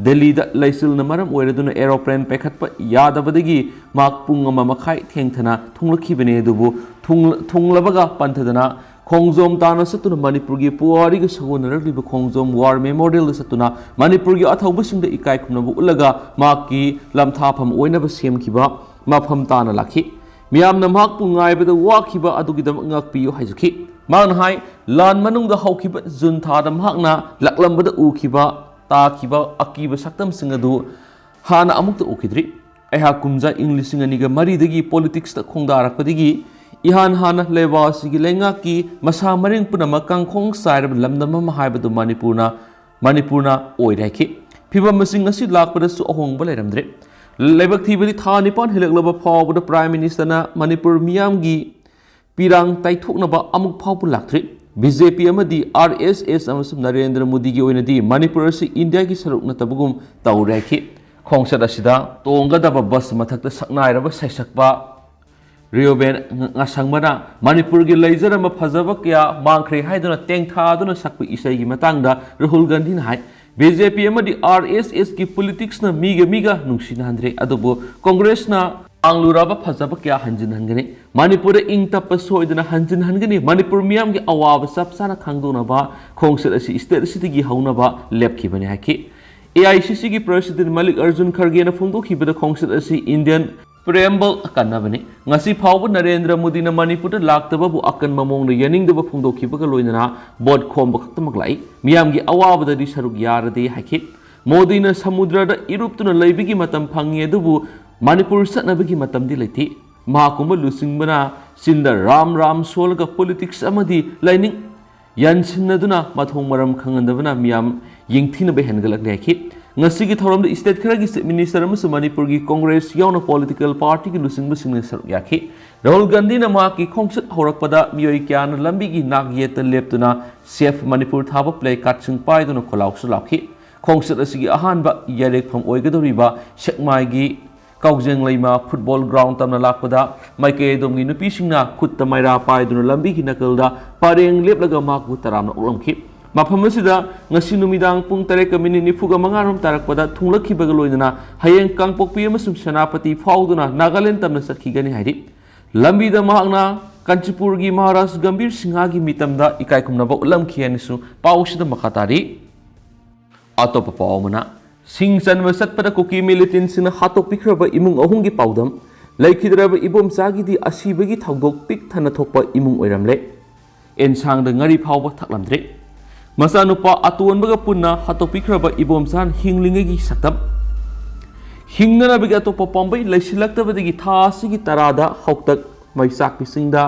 ꯗꯦꯜꯂꯤꯗ ꯂꯩꯆꯤꯜꯅ ꯃꯔꯝ ꯑꯣꯏꯔꯗꯨꯅ ꯑꯦꯔꯣꯄ꯭ꯂꯦꯟ ꯄꯥꯏꯈꯠꯄ ꯌꯥꯗꯕꯗꯒꯤ ꯃꯍꯥꯛ ꯄꯨꯡ ꯑꯃ ꯃꯈꯥꯏ ꯊꯦꯡꯊꯅ ꯊꯨꯡꯂꯛꯈꯤꯕꯅꯤ꯫ ꯑꯗꯨꯕꯨ ꯊꯨꯡ-, ꯊꯨꯡꯂꯕꯒ ꯄꯟꯊꯗꯅ ꯈꯣꯡꯖꯣꯝ ꯇꯥꯟꯅ ꯆꯠꯇꯨꯅ ꯃꯅꯤꯄꯨꯔꯒꯤ ꯄꯨꯋꯥꯔꯤꯒ ꯁꯥꯒꯣꯟꯅꯔꯛꯂꯤꯕ ꯈꯣꯡꯖꯣꯝ ꯋꯥꯔ ꯃꯦꯃꯣꯔꯤꯌꯦꯜꯗ ꯆꯠꯇꯨꯅ ꯃꯅꯤꯄꯨꯔꯒꯤ ꯑꯊꯧꯕꯁꯤꯡꯗ ꯏꯀꯥꯏ ꯈꯨꯝꯅꯕ ꯎꯠꯂꯒ ꯃꯍꯥꯛꯀꯤ ꯂꯝꯊꯥꯐꯝ ꯑꯣꯏꯅꯕ ꯁꯦꯝꯈꯤꯕ ꯃꯐꯝ ꯇꯥꯅ ꯂꯥꯛꯈꯤ꯫ ꯃꯤꯌꯥꯝꯅ ꯃꯍꯥꯛꯄꯨ ꯉꯥꯏꯕꯗ ꯋꯥꯈꯤꯕ ꯑꯗꯨꯒꯤꯗꯃꯛ ꯉꯥꯛꯄꯤꯌꯨ ꯍꯥꯏꯖꯈꯤ꯫ ꯃꯍꯥꯛꯅ ꯍꯥꯏ, ꯂꯥꯟ ꯃꯅꯨꯡꯗ ꯍꯧꯈꯤꯕ ꯖꯨꯟ ꯊꯥꯗ ꯃꯍꯥꯛꯅ ꯂꯥꯛꯂꯝꯕꯗ ꯎꯈꯤꯕ, ꯇꯥꯈꯤꯕ ꯑꯀꯤꯕ ꯁꯛꯇꯝꯁꯤꯡ ꯑꯗꯨ ꯍꯥꯟꯅ ꯑꯃꯨꯛꯇ ꯎꯈꯤꯗ꯭ꯔꯤ꯫ ꯑꯩꯍꯥꯛ ꯀꯨꯝꯖꯥ ꯏꯪ ꯂꯤꯁꯤꯡ ꯑꯅꯤꯒ ꯃꯔꯤꯗꯒꯤ ꯄꯣꯂꯤꯇꯤꯛꯁꯇ ꯈꯣꯡꯗꯥꯔꯛꯄꯗꯒꯤ ꯏꯍꯥꯟ ꯍꯥꯟꯅ ꯂꯩꯕꯥꯛ ꯑꯁꯤꯒꯤ ꯂꯩꯉꯥꯛꯀꯤ ꯃꯁꯥ ꯃꯔꯦꯡ ꯄꯨꯝꯅꯃꯛ ꯀꯥꯡꯈꯣꯡ ꯆꯥꯏꯔꯕ ꯂꯝꯗꯝ ꯑꯃ ꯍꯥꯏꯕꯗꯨ ꯃꯅꯤꯄꯨꯔꯅ, ꯃꯅꯤꯄꯨꯔꯅ ꯑꯣꯏꯔꯦ ꯍꯥꯏꯈꯤ꯫ ꯐꯤꯕꯝ ꯑꯁꯤ ꯉꯁꯤ ꯂꯥꯛꯄꯗꯁꯨ ꯑꯍꯣꯡꯕ ꯂꯩꯔꯝꯗ꯭ꯔꯦ꯫ ꯂꯥꯏꯕꯛ ꯊꯤꯕꯗꯤ ꯊꯥ ꯅꯤꯄꯥꯟ ꯍꯦꯜꯂꯛꯂꯕ ꯐꯥꯎꯕꯗ ꯄ꯭ꯔꯥꯏꯝ ꯃꯤꯅꯤꯁꯇꯔꯅ ꯃꯅꯤꯄꯨꯔ ꯃꯤꯌꯥꯝꯒꯤ ꯄꯤꯔꯥꯡ ꯇꯥꯏꯊꯣꯛꯅꯕ ꯑꯃꯨꯛ ꯐꯥꯎꯕ ꯂꯥꯛꯇ꯭ꯔꯤ꯫ ꯕꯤ ꯖꯦ ꯄꯤ ꯑꯃꯗꯤ ꯑꯥꯔ ꯑꯦꯁ ꯑꯦꯁ ꯑꯃꯁꯨꯡ ꯅꯔꯦꯟꯗ꯭ꯔ ꯃꯣꯗꯤꯒꯤ ꯑꯣꯏꯅꯗꯤ ꯃꯅꯤꯄꯨꯔ ꯑꯁꯤ ꯏꯟꯗꯤꯌꯥꯒꯤ ꯁꯔꯨꯛ ꯅꯠꯇꯕꯒꯨꯝ ꯇꯧꯔꯦ ꯍꯥꯏꯈꯤ꯫ ꯈꯣꯡꯆꯠ ꯑꯁꯤꯗ ꯇꯣꯡꯒꯗꯕ ꯕꯁ ꯃꯊꯛꯇ ꯁꯛꯅꯥꯏꯔꯕ ꯁꯩꯁꯛꯄ ꯔꯤꯑꯣꯕꯦꯟ ꯉ-, ꯉꯥꯁꯪꯕꯅ ꯃꯅꯤꯄꯨꯔꯒꯤ ꯂꯩꯖꯔꯝꯕ ꯐꯖꯕ ꯀꯌꯥ ꯃꯥꯡꯈ꯭ꯔꯦ ꯍꯥꯏꯗꯨꯅ ꯇꯦꯡꯊꯥꯗꯨꯅ ꯁꯛꯄ ꯏꯁꯩꯒꯤ ꯃꯇꯥꯡꯗ ꯔꯥꯍꯨꯜ ꯒꯥꯟꯙꯤꯅ ꯍꯥꯏ, ꯕꯤ ꯖꯦ ꯄꯤ ꯑꯃꯗꯤ ꯑꯥꯔ ꯑꯦꯁ ꯑꯦꯁꯀꯤ ꯄꯣꯂꯤꯇꯤꯛꯁꯅ ꯃꯤꯒ ꯃꯤꯒ ꯅꯨꯡꯁꯤꯅꯍꯟꯗ꯭ꯔꯦ, ꯑꯗꯨꯕꯨ ꯀꯣꯡꯒ꯭ꯔꯦꯁꯅ ꯃꯥꯡꯂꯨꯔꯕ ꯐꯖꯕ ꯀꯌꯥ ꯍꯟꯖꯤꯟꯍꯟꯒꯅꯤ꯫ ꯃꯅꯤꯄꯨꯔꯗ ꯏꯪ ꯇꯞꯄ ꯁꯣꯏꯗꯅ ꯍꯟꯖꯤꯟꯍꯟꯒꯅꯤ꯫ ꯃꯅꯤꯄꯨꯔ ꯃꯤꯌꯥꯝꯒꯤ ꯑꯋꯥꯕ ꯆꯞ ꯆꯥꯅ ꯈꯪꯗꯣꯛꯅꯕ ꯈꯣꯡꯆꯠ ꯑꯁꯤ ꯁ꯭ꯇꯦꯠ ꯑꯁꯤꯗꯒꯤ ꯍꯧꯅꯕ ꯂꯦꯞꯈꯤꯕꯅꯤ ꯍꯥꯏꯈꯤ꯫ ꯑꯦ ꯑꯥꯏ ꯁꯤ ꯁꯤꯒꯤ ꯄ꯭ꯔꯁꯤꯗꯦꯟ ꯃꯜꯂꯤꯛ ꯑꯔꯖꯨꯟ ꯈꯔꯒꯦꯅ ꯐꯣꯡꯗꯣꯛꯈꯤꯕꯗ ꯈꯣꯡꯆꯠ ꯑꯁꯤ ꯏꯟꯗꯤꯌꯥꯟ ꯄ꯭ꯔꯤꯑꯦꯝꯕꯜ ꯑꯀꯟꯅꯕꯅꯤ꯫ ꯉꯁꯤ ꯐꯥꯎꯕ ꯅꯔꯦꯟꯗ꯭ꯔ ꯃꯣꯗꯤꯅ ꯃꯅꯤꯄꯨꯔꯗ ꯂꯥꯛꯇꯕꯕꯨ ꯑꯀꯟꯕ ꯃꯑꯣꯡꯗ ꯌꯥꯅꯤꯡꯗꯕ ꯐꯣꯡꯗꯣꯛꯈꯤꯕꯒ ꯂꯣꯏꯅꯅ ꯚꯣꯠ ꯈꯣꯝꯕ ꯈꯛꯇꯃꯛ ꯂꯥꯛꯏ꯫ ꯃꯤꯌꯥꯝꯒꯤ ꯑꯋꯥꯕꯗꯗꯤ ꯁꯔꯨꯛ ꯌꯥꯔꯗꯦ ꯍꯥꯏꯈꯤ꯫ ꯃꯣꯗꯤꯅ ꯁꯃꯨꯗ꯭ꯔꯗ ꯏꯔꯨꯞꯇꯨꯅ ꯂꯩꯕꯒꯤ ꯃꯇꯝ ꯐꯪꯉꯤ, ꯑꯗꯨꯕꯨ ꯃꯅꯤꯄꯨꯔ ꯆꯠꯅꯕꯒꯤ ꯃꯇꯝꯗꯤ ꯂꯩꯇꯦ꯫ ꯃꯍꯥꯛꯀꯨꯝꯕ ꯂꯨꯆꯤꯡꯕꯅ ꯆꯤꯟꯗ ꯔꯥꯝ ꯔꯥꯝ ꯁꯣꯜꯂꯒ politics ꯑꯃꯗꯤ ꯂꯥꯏꯅꯤꯡ ꯌꯥꯟꯁꯤꯟꯅꯗꯨꯅ ꯃꯊꯣꯡ ꯃꯔꯝ ꯈꯪꯍꯟꯗꯕꯅ ꯃꯤꯌꯥꯝ ꯌꯦꯡꯊꯤꯅꯕ ꯍꯦꯟꯒꯠꯂꯛꯂꯦ ꯍꯥꯏꯈꯤ꯫ ꯉꯁꯤꯒꯤ ꯊꯧꯔꯝꯗ state ꯈꯔꯒꯤ Chief Minister ꯑꯃꯁꯨꯡ ꯃꯅꯤꯄꯨꯔꯒꯤ Congress ꯌꯥꯎꯅ political partyꯒꯤ ꯂꯨꯆꯤꯡꯕꯁꯤꯡꯅ ꯁꯔꯨꯛ ꯌꯥꯈꯤ꯫ ꯔꯥꯍꯨꯜ ꯒꯥꯟꯙꯤꯅ ꯃꯍꯥꯛꯀꯤ ꯈꯣꯡꯆꯠ ꯍꯧꯔꯛꯄꯗ ꯃꯤꯑꯣꯏ ꯀꯌꯥꯅ ꯂꯝꯕꯤꯒꯤ ꯅꯥꯛ ꯌꯦꯠꯇ ꯂꯦꯞꯇꯨꯅ Save Manipur ꯊꯥꯕ placardꯁꯤꯡ ꯄꯥꯏꯗꯨꯅ ꯈꯣꯜꯂꯥꯎꯁꯨ ꯂꯥꯎꯈꯤ꯫ ꯈꯣꯡꯆꯠ ꯑꯁꯤꯒꯤ ꯑꯍꯥꯟꯕ ꯌꯥꯔꯦꯛꯐꯝ ꯑꯣꯏꯒꯗꯧꯔꯤꯕ ꯁꯦꯛꯃꯥꯏꯒꯤ ꯀꯥꯎꯖꯦꯡ ꯂꯩꯃ football ground ꯇꯝꯅ ꯂꯥꯛꯄꯗ ꯃꯥꯏꯀꯩ ꯑꯗꯣꯝꯒꯤ ꯅꯨꯄꯤꯁꯤꯡꯅ ꯈꯨꯠꯇ ꯃꯩꯔꯥ ꯄꯥꯏꯗꯨꯅ ꯂꯝꯕꯤꯒꯤ ꯅꯥꯀꯜꯗ ꯄꯔꯦꯡ ꯂꯦꯞꯂꯒ ꯃꯍꯥꯛꯄꯨ ꯇꯔꯥꯝꯅ ꯑꯣꯛꯂꯝꯈꯤ꯫ ꯃꯐꯝ ꯑꯁꯤꯗ ꯉꯁꯤ ꯅꯨꯃꯤꯗꯥꯡ ꯄꯨꯡ ꯇꯔꯦꯠꯀ minute ꯅꯤꯐꯨꯒ ꯃꯉꯥꯔꯣꯝ ꯇꯥꯔꯛꯄꯗ ꯊꯨꯡꯂꯛꯈꯤꯕꯒ ꯂꯣꯏꯅꯅ ꯍꯌꯦꯡ ꯀꯥꯡꯄꯣꯛꯄꯤ ꯑꯃꯁꯨꯡ ꯁꯦꯅꯥꯄꯇꯤ ꯐꯥꯎꯗꯨꯅ ꯅꯥꯒꯥꯂꯦꯟ ꯇꯝꯅ ꯆꯠꯈꯤꯒꯅꯤ ꯍꯥꯏꯔꯤ꯫ ꯂꯝꯕꯤꯗ ꯃꯍꯥꯛꯅ ꯀꯥꯟꯆꯤꯄꯨꯔꯒꯤ ꯃꯍꯥꯔꯥꯖ ꯒꯝꯚꯤꯔ ꯁꯤꯡꯍꯒꯤ ꯃꯤꯇꯝꯗ ꯏꯀꯥꯏ ꯈꯨꯝꯅꯕ ꯎꯠꯂꯝꯈꯤ ꯍꯥꯏꯅꯁꯨ ꯄꯥꯎꯁꯤꯗ ꯃꯈꯥ ꯇꯥꯔꯤ꯫ ꯑꯇꯣꯞꯄ ꯄꯥꯎ ꯑꯃꯅ, ꯁꯤꯡ ꯆꯟꯕ ꯆꯠꯄꯗ ꯀꯨꯀꯤ militantꯁꯤꯡꯅ ꯍꯥꯠꯇꯣꯛꯄꯤꯈ꯭ꯔꯕ ꯏꯃꯨꯡ ꯑꯍꯨꯝꯒꯤ ꯄꯥꯎꯗꯝ꯫ ꯂꯩꯈꯤꯗ꯭ꯔꯕ ꯏꯕꯣꯝꯆꯥꯒꯤꯗꯤ ꯑꯁꯤꯕꯒꯤ ꯊꯧꯗꯣꯛ ꯄꯤꯛ ꯊꯟꯅ ꯊꯣꯛꯄ ꯏꯃꯨꯡ ꯑꯣꯏꯔꯝꯂꯦ꯫ ꯑꯦꯟꯁꯥꯡꯗ ꯉꯥꯔꯤ ꯐꯥꯎꯕ ꯊꯛꯂꯝꯗ꯭ꯔꯦ꯫ ꯃꯆꯥꯅꯨꯄꯥ ꯑꯇꯣꯟꯕꯒ ꯄꯨꯟꯅ ꯍꯥꯠꯇꯣꯛꯄꯤꯈ꯭ꯔꯕ ꯏꯕꯣꯝꯆꯥꯅ ꯍꯤꯡꯂꯤꯉꯩꯒꯤ ꯁꯛꯇꯝ꯫ ꯍꯤꯡꯅꯅꯕꯒꯤ ꯑꯇꯣꯞꯄ ꯄꯥꯝꯕꯩ ꯂꯩꯁꯤꯜꯂꯛꯇꯕꯗꯒꯤ ꯊꯥ ꯑꯁꯤꯒꯤ ꯇꯔꯥꯗ ꯍꯧꯇꯛ ꯃꯩꯆꯥꯛꯄꯤ ꯆꯤꯡꯗ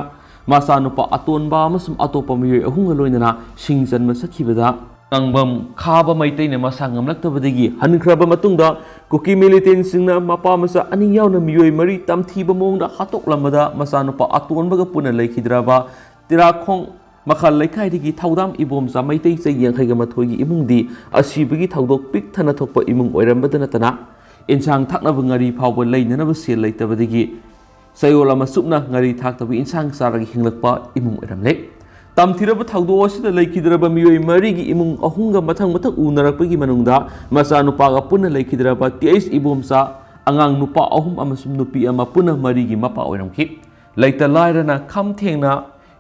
ꯃꯆꯥꯅꯨꯄꯥ ꯑꯇꯣꯟꯕ ꯑꯃꯁꯨꯡ ꯑꯇꯣꯞꯄ ꯃꯤꯑꯣꯏ ꯑꯍꯨꯝꯒ ꯂꯣꯏꯅꯅ ꯁꯤꯡ ꯆꯟꯕ ꯆꯠꯈꯤꯕꯗ ꯇꯥꯡꯕꯝ ꯈꯥꯕ ꯃꯩꯇꯩꯅ ꯃꯁꯥ ꯉꯝꯂꯛꯇꯕꯗꯒꯤ ꯍꯟꯈ꯭ꯔꯕ ꯃꯇꯨꯡꯗ ꯀꯨꯀꯤ militantꯁꯤꯡꯅ ꯃꯄꯥ ꯃꯆꯥ ꯑꯅꯤ ꯌꯥꯎꯅ ꯃꯤꯑꯣꯏ ꯃꯔꯤ ꯇꯝꯊꯤꯕ ꯃꯑꯣꯡꯗ ꯍꯥꯠꯇꯣꯛꯂꯝꯕꯗ ꯃꯆꯥꯅꯨꯄꯥ ꯑꯇꯣꯟꯕꯒ ꯄꯨꯟꯅ ꯂꯩꯈꯤꯗ꯭ꯔꯕ ꯇꯤꯔꯥꯈꯣꯡ ꯃꯈꯥ ꯂꯩꯀꯥꯏꯗꯒꯤ ꯊꯧꯗꯥꯝ ꯏꯕꯣꯝꯆꯥ ꯃꯩꯇꯩ ꯆꯍꯤ ꯌꯥꯡꯈꯩꯒ ꯃꯥꯊꯣꯏꯒꯤ ꯏꯃꯨꯡꯗꯤ ꯑꯁꯤꯕꯒꯤ ꯊꯧꯗꯣꯛ ꯄꯤꯛ ꯊꯟꯅ ꯊꯣꯛꯄ ꯏꯃꯨꯡ ꯑꯣꯏꯔꯝꯕꯗ ꯅꯠꯇꯅ ꯏꯟꯁꯥꯡ ꯊꯥꯛꯅꯕ ꯉꯥꯔꯤ ꯐꯥꯎꯕ ꯂꯩꯅꯅꯕ ꯁꯦꯜ ꯂꯩꯇꯕꯗꯒꯤ ꯆꯌꯣꯜ ꯑꯃ ꯆꯨꯞꯅ ꯉꯥꯔꯤ ꯊꯥꯛꯇꯕ ꯏꯟꯁꯥꯡ ꯆꯥꯔꯒ ꯍꯤꯡꯂꯛꯄ ꯏꯃꯨꯡ ꯑꯣꯏꯔꯝꯂꯦ꯫ ꯇꯝꯊꯤꯔꯕ ꯊꯧꯗꯣꯛ ꯑꯁꯤꯗ ꯂꯩꯈꯤꯗ꯭ꯔꯕ ꯃꯤꯑꯣꯏ ꯃꯔꯤꯒꯤ ꯏꯃꯨꯡ ꯑꯍꯨꯝꯒ ꯃꯊꯪ ꯃꯊꯪ ꯎꯅꯔꯛꯄꯒꯤ ꯃꯅꯨꯡꯗ ꯃꯆꯥꯅꯨꯄꯥꯒ ꯄꯨꯟꯅ ꯂꯩꯈꯤꯗ꯭ꯔꯕ ꯇꯤ ꯑꯩꯆ ꯏꯕꯣꯝꯆꯥ, ꯑꯉꯥꯡ ꯅꯨꯄꯥ ꯑꯍꯨꯝ ꯑꯃꯁꯨꯡ ꯅꯨꯄꯤ ꯑꯃ ꯄꯨꯟꯅ ꯃꯔꯤꯒꯤ ꯃꯄꯥ ꯑꯣꯏꯔꯝꯈꯤ꯫ ꯂꯩꯇ ꯂꯥꯏꯔꯅ ꯈꯝ ꯊꯦꯡꯅ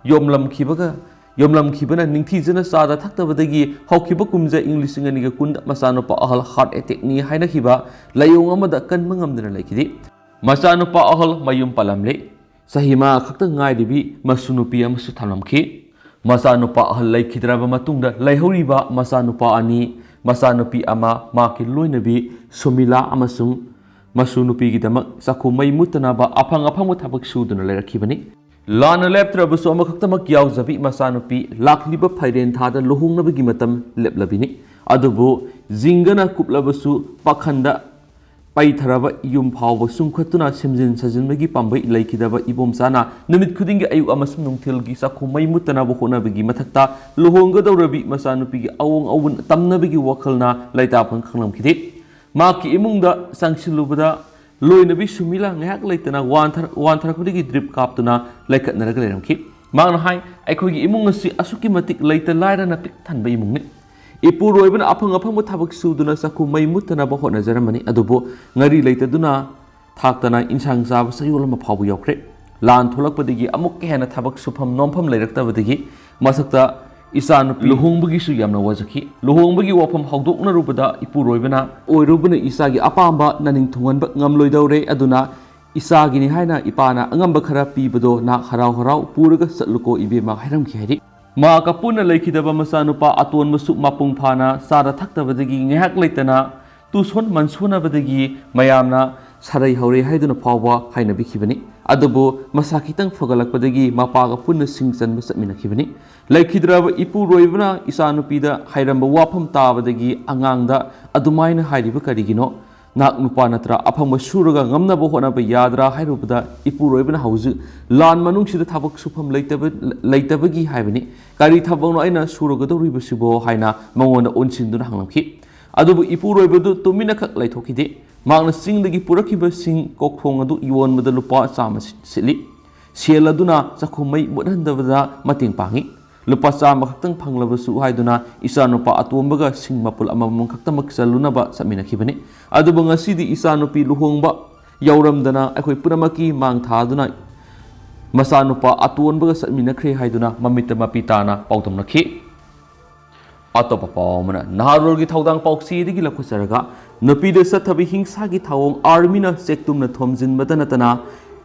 ꯌꯣꯝꯂꯝꯈꯤꯕꯒ ꯌꯣꯝꯂꯝꯈꯤꯕꯅ ꯅꯤꯡꯊꯤꯖꯅ ꯆꯥꯗ ꯊꯛꯇꯕꯗꯒꯤ ꯍꯧꯈꯤꯕ ꯀꯨꯝꯖꯥ ꯏꯪ ꯂꯤꯁꯤꯡ ꯑꯅꯤꯒ ꯀꯨꯟꯗ ꯃꯆꯥꯅꯨꯄꯥ ꯑꯍꯜ heart attackꯅꯤ ꯍꯥꯏꯅꯈꯤꯕ ꯂꯥꯏꯑꯣꯡ ꯑꯃꯗ ꯀꯟꯕ ꯉꯝꯗꯅ ꯂꯩꯈꯤꯗꯦ꯫ ꯃꯆꯥꯅꯨꯄꯥ ꯑꯍꯜ ꯃꯌꯨꯝ ꯄꯥꯜꯂꯝꯂꯦ꯫ ꯆꯍꯤ ꯃꯉꯥ ꯈꯛꯇ ꯉꯥꯏꯔꯤꯕꯤ ꯃꯁꯨ ꯅꯨꯄꯤ ꯑꯃꯁꯨ ꯊꯝꯂꯝꯈꯤ꯫ ꯃꯆꯥꯅꯨꯄꯥ ꯑꯍꯜ ꯂꯩꯈꯤꯗ꯭ꯔꯕ ꯃꯇꯨꯡꯗ ꯂꯩꯍꯧꯔꯤꯕ ꯃꯆꯥꯅꯨꯄꯥ ꯑꯅꯤ, ꯃꯆꯥꯅꯨꯄꯤ ꯑꯃ, ꯃꯍꯥꯛꯀꯤ ꯂꯣꯏꯅꯕꯤ ꯁꯨꯃꯤꯂꯥ ꯑꯃꯁꯨꯡ ꯃꯁꯨ ꯅꯨꯄꯤꯒꯤꯗꯃꯛ ꯆꯥꯛꯈꯨꯝ ꯃꯩ ꯃꯨꯠꯇꯅꯕ ꯑꯐꯪ ꯑꯐꯪꯕ ꯊꯕꯛ ꯁꯨꯗꯨꯅ ꯂꯩꯔꯛꯈꯤꯕꯅꯤ꯫ ꯂꯥꯟꯅ ꯂꯦꯞꯇ꯭ꯔꯕꯁꯨ ꯑꯃꯈꯛꯇꯃꯛ ꯌꯥꯎꯖꯕꯤ ꯃꯆꯥꯅꯨꯄꯤ ꯂꯥꯛꯂꯤꯕ ꯐꯥꯏꯔꯦꯟ ꯊꯥꯗ ꯂꯨꯍꯣꯡꯅꯕꯒꯤ ꯃꯇꯝ ꯂꯦꯞꯂꯕꯤꯅꯤ꯫ ꯑꯗꯨꯕꯨ ꯖꯤꯡꯒꯅ ꯀꯨꯞꯂꯕꯁꯨ ꯄꯥꯈꯟꯗ ꯄꯩꯊꯔꯕ ꯌꯨꯝ ꯐꯥꯎꯕ ꯆꯨꯝꯈꯠꯇꯨꯅ ꯁꯦꯝꯖꯤꯟ ꯁꯥꯖꯤꯟꯕꯒꯤ ꯄꯥꯝꯕꯩ ꯂꯩꯈꯤꯗꯕ ꯏꯕꯣꯝꯆꯥꯅ ꯅꯨꯃꯤꯠ ꯈꯨꯗꯤꯡꯒꯤ ꯑꯌꯨꯛ ꯑꯃꯁꯨꯡ ꯅꯨꯡꯊꯤꯜꯒꯤ ꯆꯥꯛꯈꯨꯝ ꯃꯩ ꯃꯨꯠꯇꯅꯕ ꯍꯣꯠꯅꯕꯒꯤ ꯃꯊꯛꯇ ꯂꯨꯍꯣꯡꯒꯗꯧꯔꯕꯤ ꯃꯆꯥꯅꯨꯄꯤꯒꯤ ꯑꯑꯣꯡ ꯑꯑꯣꯟ ꯇꯝꯅꯕꯒꯤ ꯋꯥꯈꯜꯅ ꯂꯩꯇꯥꯐꯝ ꯈꯪꯂꯝꯈꯤꯗꯦ꯫ ꯃꯍꯥꯛꯀꯤ ꯏꯃꯨꯡꯗ ꯆꯪꯁꯤꯜꯂꯨꯕꯗ ꯂꯣꯏꯅꯕꯤ ꯁꯨꯃꯤꯂꯥ ꯉꯥꯏꯍꯥꯛ ꯂꯩꯇꯅ ꯋꯥꯟꯊꯔ-, ꯋꯥꯟꯊꯔꯛꯄꯗꯒꯤ ꯗ꯭ꯔꯤꯞ ꯀꯥꯞꯇꯨꯅ ꯂꯩꯈꯠꯅꯔꯒ ꯂꯩꯔꯝꯈꯤ꯫ ꯃꯍꯥꯛꯅ ꯍꯥꯏ, "ꯑꯩꯈꯣꯏꯒꯤ ꯏꯃꯨꯡ ꯑꯁꯤ ꯑꯁꯨꯛꯀꯤ ꯃꯇꯤꯛ ꯂꯩꯇ ꯂꯥꯏꯔꯅ ꯄꯤꯛ ꯊꯟꯕ ꯏꯃꯨꯡꯅꯤ꯫ ꯏꯄꯨꯔꯣꯏꯕꯅ ꯑꯐꯪ ꯑꯐꯪꯕ ꯊꯕꯛ ꯁꯨꯗꯨꯅ ꯆꯥꯛꯈꯨꯝ ꯃꯩ ꯃꯨꯠꯇꯅꯕ ꯍꯣꯠꯅꯖꯔꯝꯕꯅꯤ, ꯑꯗꯨꯕꯨ ꯉꯥꯔꯤ ꯂꯩꯇꯗꯨꯅ ꯊꯥꯛꯇꯅ ꯏꯟꯁꯥꯡ ꯆꯥꯕ ꯆꯌꯣꯜ ꯑꯃ ꯐꯥꯎꯕ ꯌꯥꯎꯈ꯭ꯔꯦ꯫ ꯂꯥꯟ ꯊꯣꯛꯂꯛꯄꯗꯒꯤ ꯑꯃꯨꯛꯀ ꯍꯦꯟꯅ ꯊꯕꯛ ꯁꯨꯐꯝ ꯅꯣꯝꯐꯝ ꯂꯩꯔꯛꯇꯕꯗꯒꯤ ꯃꯊꯛꯇ ꯏꯆꯥꯅꯨꯄꯤ ꯂꯨꯍꯣꯡꯕꯒꯤꯁꯨ ꯌꯥꯝꯅ ꯋꯥꯖꯈꯤ꯫ ꯂꯨꯍꯣꯡꯕꯒꯤ ꯋꯥꯐꯝ ꯍꯧꯗꯣꯛꯅꯔꯨꯕꯗ ꯏꯄꯨꯔꯣꯏꯕꯅ ꯑꯣꯏꯔꯨꯕꯅ ꯏꯆꯥꯒꯤ ꯑꯄꯥꯝꯕ ꯅꯅꯤꯡ ꯊꯨꯡꯍꯟꯕ ꯉꯝꯂꯣꯏꯗꯧꯔꯦ, ꯑꯗꯨꯅ ꯏꯆꯥꯒꯤꯅꯤ ꯍꯥꯏꯅ ꯏꯄꯥꯅ ꯑꯉꯝꯕ ꯈꯔ ꯄꯤꯕꯗꯣ ꯅꯍꯥꯛ ꯍꯔꯥꯎ ꯍꯔꯥꯎ ꯄꯨꯔꯒ ꯆꯠꯂꯨꯀꯣ ꯏꯕꯦꯝꯃ" ꯍꯥꯏꯔꯝꯈꯤ ꯍꯥꯏꯔꯤ꯫ ꯃꯍꯥꯛꯀ ꯄꯨꯟꯅ ꯂꯩꯈꯤꯗꯕ ꯃꯆꯥꯅꯨꯄꯥ ꯑꯇꯣꯟꯕꯁꯨ ꯃꯄꯨꯡ ꯐꯥꯅ ꯆꯥꯗ ꯊꯛꯇꯕꯗꯒꯤ ꯉꯥꯏꯍꯥꯛ ꯂꯩꯇꯅ ꯇꯨꯁꯣꯟ ꯃꯟꯁꯣꯟꯅꯕꯗꯒꯤ ꯃꯌꯥꯝꯅ ꯁꯥꯔꯩ ꯍꯧꯔꯦ ꯍꯥꯏꯗꯨꯅ ꯐꯥꯎꯕ ꯍꯥꯏꯅꯕꯤꯈꯤꯕꯅꯤ꯫ ꯑꯗꯨꯕꯨ ꯃꯁꯥ ꯈꯤꯇꯪ ꯐꯒꯠꯂꯛꯄꯗꯒꯤ ꯃꯄꯥꯒ ꯄꯨꯟꯅ ꯁꯤꯡ ꯆꯟꯕ ꯆꯠꯃꯤꯟꯅꯈꯤꯕꯅꯤ꯫ ꯂꯩꯈꯤꯗ꯭ꯔꯕ ꯏꯄꯨꯔꯣꯏꯕꯅ ꯏꯆꯥꯅꯨꯄꯤꯗ ꯍꯥꯏꯔꯝꯕ ꯋꯥꯐꯝ ꯇꯥꯕꯗꯒꯤ ꯑꯉꯥꯡꯗ ꯑꯗꯨꯃꯥꯏꯅ ꯍꯥꯏꯔꯤꯕ ꯀꯔꯤꯒꯤꯅꯣ? ꯅꯍꯥꯛ ꯅꯨꯄꯥ ꯅꯠꯇ꯭ꯔꯥ, ꯑꯐꯪꯕ ꯁꯨꯔꯒ ꯉꯝꯅꯕ ꯍꯣꯠꯅꯕ ꯌꯥꯗ꯭ꯔꯥ ꯍꯥꯏꯔꯨꯕꯗ ꯏꯄꯨꯔꯣꯏꯕꯅ ꯍꯧꯖꯤꯛ ꯂꯥꯟ ꯃꯅꯨꯡꯁꯤꯗ ꯊꯕꯛ ꯁꯨꯐꯝ ꯂꯩꯇꯕ, ꯂꯩꯇꯕꯒꯤ ꯍꯥꯏꯕꯅꯤ꯫ "ꯀꯔꯤ ꯊꯕꯛꯅꯣ ꯑꯩꯅ ꯁꯨꯔꯒꯗꯧꯔꯤꯕꯁꯤꯕꯣ?" ꯍꯥꯏꯅ ꯃꯉꯣꯟꯗ ꯑꯣꯟꯁꯤꯟꯗꯨꯅ ꯍꯪꯂꯝꯈꯤ꯫ ꯑꯗꯨꯕꯨ ꯏꯄꯨꯔꯣꯏꯕꯗꯨ ꯇꯨꯃꯤꯟꯅꯈꯛ ꯂꯩꯊꯣꯛꯈꯤꯗꯦ꯫ ꯃꯍꯥꯛꯅ ꯆꯤꯡꯗꯒꯤ ꯄꯨꯔꯛꯈꯤꯕ ꯁꯤꯡ ꯀꯣꯛꯊꯣꯡ ꯑꯗꯨ ꯌꯣꯟꯕꯗ ꯂꯨꯄꯥ ꯆꯥꯝꯃ ꯁꯤ-, ꯁꯤꯠꯂꯤ꯫ ꯁꯦꯜ ꯑꯗꯨꯅ ꯆꯥꯛꯈꯨꯝ ꯃꯩ ꯃꯨꯠꯍꯟꯗꯕꯗ ꯃꯇꯦꯡ ꯄꯥꯡꯉꯤ꯫ ꯂꯨꯄꯥ ꯆꯥꯝꯃ ꯈꯛꯇꯪ ꯐꯪꯂꯕꯁꯨ ꯍꯥꯏꯗꯨꯅ ꯏꯆꯥꯅꯨꯄꯥ ꯑꯇꯣꯝꯕꯒ ꯁꯤꯡ ꯃꯄꯨꯜ ꯑꯃꯃꯝ ꯈꯛꯇꯃꯛ ꯆꯜꯂꯨꯅꯕ ꯆꯠꯃꯤꯟꯅꯈꯤꯕꯅꯤ꯫ ꯑꯗꯨꯕꯨ ꯉꯁꯤꯗꯤ ꯏꯆꯥꯅꯨꯄꯤ ꯂꯨꯍꯣꯡꯕ ꯌꯥꯎꯔꯝꯗꯅ ꯑꯩꯈꯣꯏ ꯄꯨꯝꯅꯃꯛꯀꯤ ꯃꯥꯡ ꯊꯥꯗꯨꯅ ꯃꯆꯥꯅꯨꯄꯥ ꯑꯇꯣꯟꯕꯒ ꯆꯠꯃꯤꯟꯅꯈ꯭ꯔꯦ ꯍꯥꯏꯗꯨꯅ ꯃꯃꯤꯠꯇ ꯃꯄꯤ ꯇꯥꯅ ꯄꯥꯎꯗꯝꯂꯛꯈꯤ꯫ ꯑꯇꯣꯞꯄ ꯄꯥꯎ ꯑꯃꯅ, ꯅꯍꯥꯔꯣꯜꯒꯤ ꯊꯧꯗꯥꯡ ꯄꯥꯎꯆꯦꯗꯒꯤ ꯂꯧꯈꯠꯆꯔꯒ, ꯅꯨꯄꯤꯗ ꯆꯠꯊꯕ ꯍꯤꯡꯁꯥꯒꯤ ꯊꯧꯑꯣꯡ ꯑꯥꯔꯃꯤꯅ ꯆꯦꯛꯇꯨꯝꯅ ꯊꯣꯝꯖꯤꯟꯕꯗ ꯅꯠꯇꯅ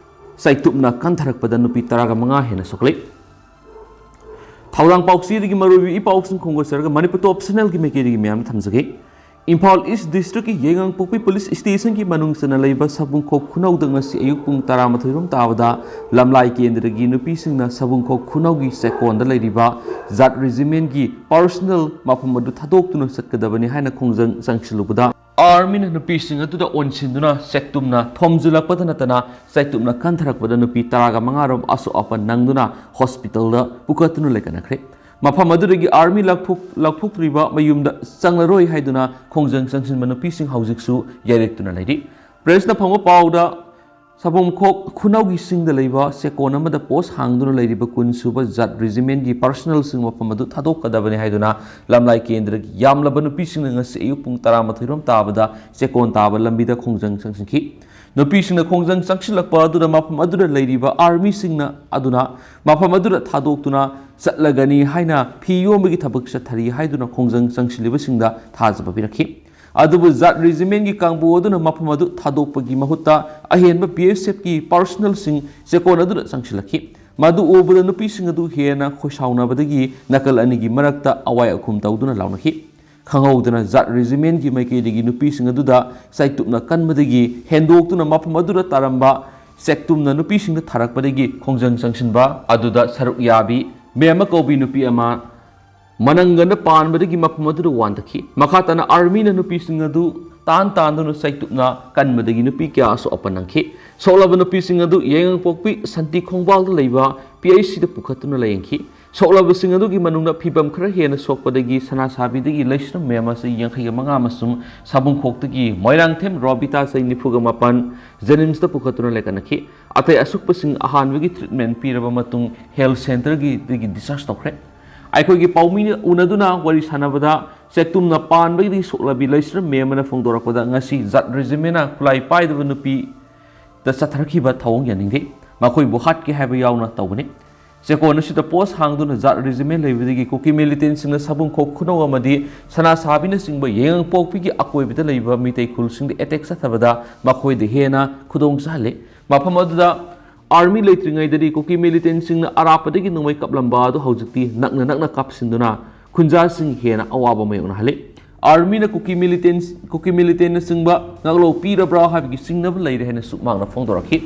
ꯆꯩꯇꯨꯞꯅ ꯀꯟꯊꯔꯛꯄꯗ ꯅꯨꯄꯤ ꯇꯔꯥꯒ ꯃꯉꯥ ꯍꯦꯟꯅ ꯁꯣꯛꯂꯛꯏ꯫ ꯊꯧꯗꯥꯡ ꯄꯥꯎꯆꯦꯗꯒꯤ ꯃꯔꯨꯑꯣꯏꯕ ꯏ ꯄꯥꯎꯁꯤꯡ ꯈꯣꯝꯒꯠꯆꯔꯒ ꯃꯅꯤꯄꯨꯔ ꯇꯣꯞ ꯆꯦꯅꯦꯜꯒꯤ ꯃꯥꯏꯀꯩꯗꯒꯤ ꯃꯌꯥꯝꯗ ꯊꯝꯖꯒꯦ꯫ ꯏꯝꯐꯥꯜ ꯏꯁ ꯗꯤꯁꯇ꯭ꯔꯤꯛꯀꯤ ꯌꯥꯏꯉꯪꯄꯣꯛꯄꯤ ꯄꯨꯂꯤꯁ ꯁ꯭ꯇꯦꯁꯟꯒꯤ ꯃꯅꯨꯡ ꯆꯟꯅ ꯂꯩꯕ ꯁꯕꯨꯡꯈꯣꯛ ꯈꯨꯅꯧꯗ ꯉꯁꯤ ꯑꯌꯨꯛ ꯄꯨꯡ ꯇꯔꯥꯃꯥꯊꯣꯏ ꯔꯣꯝ ꯇꯥꯕꯗ ꯂꯝꯂꯥꯏ ꯀꯦꯟꯗ꯭ꯔꯒꯤ ꯅꯨꯄꯤꯁꯤꯡꯅ ꯁꯕꯨꯡꯈꯣꯛ ꯈꯨꯅꯧꯒꯤ ꯆꯦꯛꯀꯣꯟꯗ ꯂꯩꯔꯤꯕ ꯖꯥꯠ ꯔꯦꯖꯤꯃꯦꯟꯒꯤ ꯄꯔꯁꯅꯦꯜ ꯃꯐꯝ ꯑꯗꯨ ꯊꯥꯗꯣꯛꯇꯨꯅ ꯆꯠꯀꯗꯕꯅꯤ ꯍꯥꯏꯅ ꯈꯣꯡꯖꯪ ꯆꯪꯁꯤꯜꯂꯨꯕꯗ, ꯑꯥꯔꯃꯤꯅ ꯅꯨꯄꯤꯁꯤꯡ ꯑꯗꯨꯗ ꯑꯣꯟꯁꯤꯟꯗꯨꯅ ꯆꯦꯛꯇꯨꯝꯅ ꯊꯣꯝꯖꯤꯜꯂꯛꯄꯗ ꯅꯠꯇꯅ ꯆꯦꯛꯇꯨꯝꯅ ꯀꯟꯊꯔꯛꯄꯗ ꯅꯨꯄꯤ ꯇꯔꯥꯒ ꯃꯉꯥ ꯔꯣꯝ ꯑꯁꯣꯛ ꯑꯄꯟ ꯅꯪꯗꯨꯅ ꯍꯣꯁꯄꯤꯇꯥꯜꯗ ꯄꯨꯈꯠꯇꯨꯅ ꯂꯩꯀꯠꯅꯈ꯭ꯔꯦ꯫ ꯃꯐꯝ ꯑꯗꯨꯗꯒꯤ ꯑꯥꯔꯃꯤ ꯂꯧꯊꯣꯛ-, ꯂꯧꯊꯣꯛꯇ꯭ꯔꯤꯕ ꯃꯌꯨꯝꯗ ꯆꯪꯂꯔꯣꯏ ꯍꯥꯏꯗꯨꯅ ꯈꯣꯡꯖꯪ ꯆꯪꯁꯤꯟꯕ ꯅꯨꯄꯤꯁꯤꯡ ꯍꯧꯖꯤꯛꯁꯨ ꯌꯥꯏꯔꯦꯛꯇꯨꯅ ꯂꯩꯔꯤ꯫ ꯄ꯭ꯔꯦꯁꯅ ꯐꯪꯕ ꯄꯥꯎꯗ, ꯁꯕꯨꯡꯈꯣꯛ ꯈꯨꯅꯧꯒꯤ ꯆꯤꯡꯗ ꯂꯩꯕ ꯆꯦꯛꯀꯣꯟ ꯑꯃꯗ ꯄꯣꯁ ꯍꯥꯡꯗꯨꯅ ꯂꯩꯔꯤꯕ ꯀꯨꯟ ꯁꯨꯕ ꯖꯥꯠ ꯔꯦꯖꯤꯃꯦꯟꯒꯤ ꯄꯔꯁꯅꯦꯜꯁꯤꯡ ꯃꯐꯝ ꯑꯗꯨ ꯊꯥꯗꯣꯛꯀꯗꯕꯅꯤ ꯍꯥꯏꯗꯨꯅ ꯂꯝꯂꯥꯏ ꯀꯦꯟꯗ꯭ꯔꯒꯤ ꯌꯥꯝꯂꯕ ꯅꯨꯄꯤꯁꯤꯡꯅ ꯉꯁꯤ ꯑꯌꯨꯛ ꯄꯨꯡ ꯇꯔꯥꯃꯥꯊꯣꯏ ꯔꯣꯝ ꯇꯥꯕꯗ ꯆꯦꯛꯀꯣꯟ ꯇꯥꯕ ꯂꯝꯕꯤꯗ ꯈꯣꯡꯖꯪ ꯆꯪꯁꯤꯟꯈꯤ꯫ ꯅꯨꯄꯤꯁꯤꯡꯅ ꯈꯣꯡꯖꯪ ꯆꯪꯁꯤꯜꯂꯛꯄ ꯑꯗꯨꯗ ꯃꯐꯝ ꯑꯗꯨꯗ ꯂꯩꯔꯤꯕ ꯑꯥꯔꯃꯤꯁꯤꯡꯅ ꯑꯗꯨꯅ ꯃꯐꯝ ꯑꯗꯨꯗ ꯊꯥꯗꯣꯛꯇꯨꯅ ꯆꯠꯂꯒꯅꯤ ꯍꯥꯏꯅ ꯐꯤ ꯌꯣꯟꯕꯒꯤ ꯊꯕꯛ ꯆꯠꯊꯔꯤ ꯍꯥꯏꯗꯨꯅ ꯈꯣꯡꯖꯪ ꯆꯪꯁꯤꯜꯂꯤꯕꯁꯤꯡꯗ ꯊꯥꯖꯕ ꯄꯤꯔꯛꯈꯤ꯫ ꯑꯗꯨꯕꯨ ꯖꯥꯠ ꯔꯦꯖꯤꯃꯦꯟꯒꯤ ꯀꯥꯡꯕꯨ ꯑꯗꯨꯅ ꯃꯐꯝ ꯑꯗꯨ ꯊꯥꯗꯣꯛꯄꯒꯤ ꯃꯍꯨꯠꯇ ꯑꯍꯦꯟꯕ ꯕꯤ ꯑꯦꯁ ꯑꯦꯐꯀꯤ ꯄꯔꯁꯅꯦꯜꯁꯤꯡ ꯆꯦꯛꯀꯣꯟ ꯑꯗꯨꯗ ꯆꯪꯁꯤꯜꯂꯛꯈꯤ꯫ ꯃꯗꯨ ꯎꯕꯗ ꯅꯨꯄꯤꯁꯤꯡ ꯑꯗꯨ ꯍꯦꯟꯅ ꯈꯣꯏꯁꯥꯎꯅꯕꯗꯒꯤ ꯅꯥꯀꯜ ꯑꯅꯤꯒꯤ ꯃꯔꯛꯇ ꯑꯋꯥꯏ ꯑꯈꯨꯝ ꯇꯧꯗꯨꯅ ꯂꯥꯎꯅꯈꯤ꯫ ꯈꯪꯍꯧꯗꯅ ꯖꯥꯠ ꯔꯦꯖꯤꯃꯦꯟꯒꯤ ꯃꯥꯏꯀꯩꯗꯒꯤ ꯅꯨꯄꯤꯁꯤꯡ ꯑꯗꯨꯗ ꯆꯩꯇꯨꯞꯅ ꯀꯟꯕꯗꯒꯤ ꯍꯦꯟꯗꯣꯛꯇꯨꯅ ꯃꯐꯝ ꯑꯗꯨꯗ ꯇꯥꯔꯝꯕ ꯆꯦꯛꯇꯨꯝꯅ ꯅꯨꯄꯤꯁꯤꯡꯗ ꯊꯥꯔꯛꯄꯗꯒꯤ ꯈꯣꯡꯖꯪ ꯆꯪꯁꯤꯟꯕ ꯑꯗꯨꯗ ꯁꯔꯨꯛ ꯌꯥꯕꯤ ꯃꯦꯝꯃ ꯀꯧꯕꯤ ꯅꯨꯄꯤ ꯑꯃ ꯃꯅꯪꯒꯟꯗ ꯄꯥꯟꯕꯗꯒꯤ ꯃꯐꯝ ꯑꯗꯨꯗ ꯋꯥꯟꯊꯈꯤ꯫ ꯃꯈꯥ ꯇꯥꯅ ꯑꯥꯔꯃꯤꯅ ꯅꯨꯄꯤꯁꯤꯡ ꯑꯗꯨ ꯇꯥꯟ ꯇꯥꯟꯗꯨꯅ ꯆꯩꯇꯨꯞꯅ ꯀꯟꯕꯗꯒꯤ ꯅꯨꯄꯤ ꯀꯌꯥ ꯑꯁꯣꯛ ꯑꯄꯟ ꯅꯪꯈꯤ꯫ ꯁꯣꯛꯂꯕ ꯅꯨꯄꯤꯁꯤꯡ ꯑꯗꯨ ꯌꯥꯏꯉꯪꯄꯣꯛꯄꯤ ꯁꯟꯇꯤ ꯈꯣꯡꯕꯥꯜꯗ ꯂꯩꯕ ꯄꯤ ꯑꯩꯆ ꯁꯤꯗ ꯄꯨꯈꯠꯇꯨꯅ ꯂꯥꯌꯦꯡꯈꯤ꯫ ꯁꯣꯛꯂꯕꯁꯤꯡ ꯑꯗꯨꯒꯤ ꯃꯅꯨꯡꯗ ꯐꯤꯕꯝ ꯈꯔ ꯍꯦꯟꯅ ꯁꯣꯛꯄꯗꯒꯤ ꯁꯅꯥꯁꯥꯕꯤꯗꯒꯤ ꯂꯩꯁ꯭ꯔꯝ ꯃꯦꯝꯃ ꯆꯍꯤ ꯌꯥꯡꯈꯩꯒ ꯃꯉꯥ ꯑꯃꯁꯨꯡ ꯁꯥꯕꯨꯡꯈꯣꯛꯇꯒꯤ ꯃꯣꯏꯔꯥꯡꯊꯦꯝ ꯔꯣꯕꯤꯇꯥ ꯆꯍꯤ ꯅꯤꯐꯨꯒ ꯃꯥꯄꯟ ꯖꯦꯅꯤꯝꯁꯇ ꯄꯨꯈꯠꯇꯨꯅ ꯂꯩꯀꯠꯅꯈꯤ꯫ ꯑꯇꯩ ꯑꯁꯣꯛꯄꯁꯤꯡ ꯑꯍꯥꯟꯕꯒꯤ ꯇ꯭ꯔꯤꯠꯃꯦꯟ ꯄꯤꯔꯕ ꯃꯇꯨꯡ ꯍꯦꯜꯊ ꯁꯦꯟꯇꯔꯒꯤꯗꯒꯤ ꯗꯤꯁꯆꯥꯔꯖ ꯇꯧꯈ꯭ꯔꯦ꯫ ꯑꯩꯈꯣꯏꯒꯤ ꯄꯥꯎꯃꯤꯅ ꯎꯅꯗꯨꯅ ꯋꯥꯔꯤ ꯁꯥꯟꯅꯕꯗ ꯆꯦꯛꯇꯨꯝꯅ ꯄꯥꯟꯕꯒꯤ ꯁꯣꯛꯂꯕꯤ ꯂꯩꯁ꯭ꯔꯝ ꯃꯦꯝꯃꯅ ꯐꯣꯡꯗꯣꯔꯛꯄꯗ ꯉꯁꯤ ꯖꯥꯠ ꯔꯦꯖꯤꯃꯦꯟꯅ ꯈꯨꯠꯂꯥꯏ ꯄꯥꯏꯗꯕ ꯅꯨꯄꯤꯗ ꯆꯠꯊꯔꯛꯈꯤꯕ ꯊꯧꯑꯣꯡ ꯌꯥꯅꯤꯡꯗꯦ꯫ ꯃꯈꯣꯏꯕꯨ ꯍꯥꯠꯀꯦ ꯍꯥꯏꯕ ꯌꯥꯎꯅ ꯇꯧꯕꯅꯤ꯫ ꯆꯦꯛꯀꯣꯟ ꯑꯁꯤꯗ ꯄꯣꯁ ꯍꯥꯡꯗꯨꯅ ꯖꯥꯠ ꯔꯦꯖꯤꯃꯦꯟ ꯂꯩꯕꯗꯒꯤ ꯀꯨꯀꯤ ꯃꯤꯂꯤꯇꯦꯟꯁꯤꯡꯅ ꯁꯥꯕꯨꯡꯈꯣꯛ ꯈꯨꯅꯧ ꯑꯃꯗꯤ ꯁꯅꯥꯁꯥꯕꯤꯅꯆꯤꯡꯕ ꯌꯥꯏꯉꯪꯄꯣꯛꯄꯤꯒꯤ ꯑꯀꯣꯏꯕꯗ ꯂꯩꯕ ꯃꯤꯇꯩ ꯈꯨꯜꯁꯤꯡꯗ ꯑꯦꯇꯦꯛ ꯆꯠꯊꯕꯗ ꯃꯈꯣꯏꯗ ꯍꯦꯟꯅ ꯈꯨꯗꯣꯡ ꯆꯥꯍꯜꯂꯤ꯫ ꯃꯐꯝ ꯑꯗꯨꯗ ꯑꯥꯔꯃꯤ ꯂꯩꯇ꯭ꯔꯤꯉꯩꯗꯗꯤ ꯀꯨꯀꯤ ꯃꯤꯂꯤꯇꯦꯟꯁꯤꯡꯅ ꯑꯔꯥꯞꯄꯗꯒꯤ ꯅꯣꯡꯃꯩ ꯀꯥꯞꯂꯝꯕ ꯑꯗꯨ ꯍꯧꯖꯤꯛꯇꯤ ꯅꯛꯅ ꯅꯛꯅ ꯀꯥꯞꯁꯤꯟꯗꯨꯅ ꯈꯨꯟꯖꯥꯁꯤꯡ ꯍꯦꯟꯅ ꯑꯋꯥꯕ ꯃꯥꯌꯣꯛꯅꯍꯜꯂꯤ꯫ ꯑꯥꯔꯃꯤꯅ ꯀꯨꯀꯤ ꯃꯤꯂꯤꯇꯦꯟ ꯀꯨꯀꯤ ꯃꯤꯂꯤꯇꯦꯟꯅꯆꯤꯡꯕ ꯉꯥꯛꯂꯧ ꯄꯤꯔꯕ꯭ꯔꯥ ꯍꯥꯏꯕꯒꯤ ꯆꯤꯡꯅꯕ ꯂꯩꯔꯦ ꯍꯥꯏꯅꯁꯨ ꯃꯍꯥꯛꯅ ꯐꯣꯡꯗꯣꯔꯛꯈꯤ꯫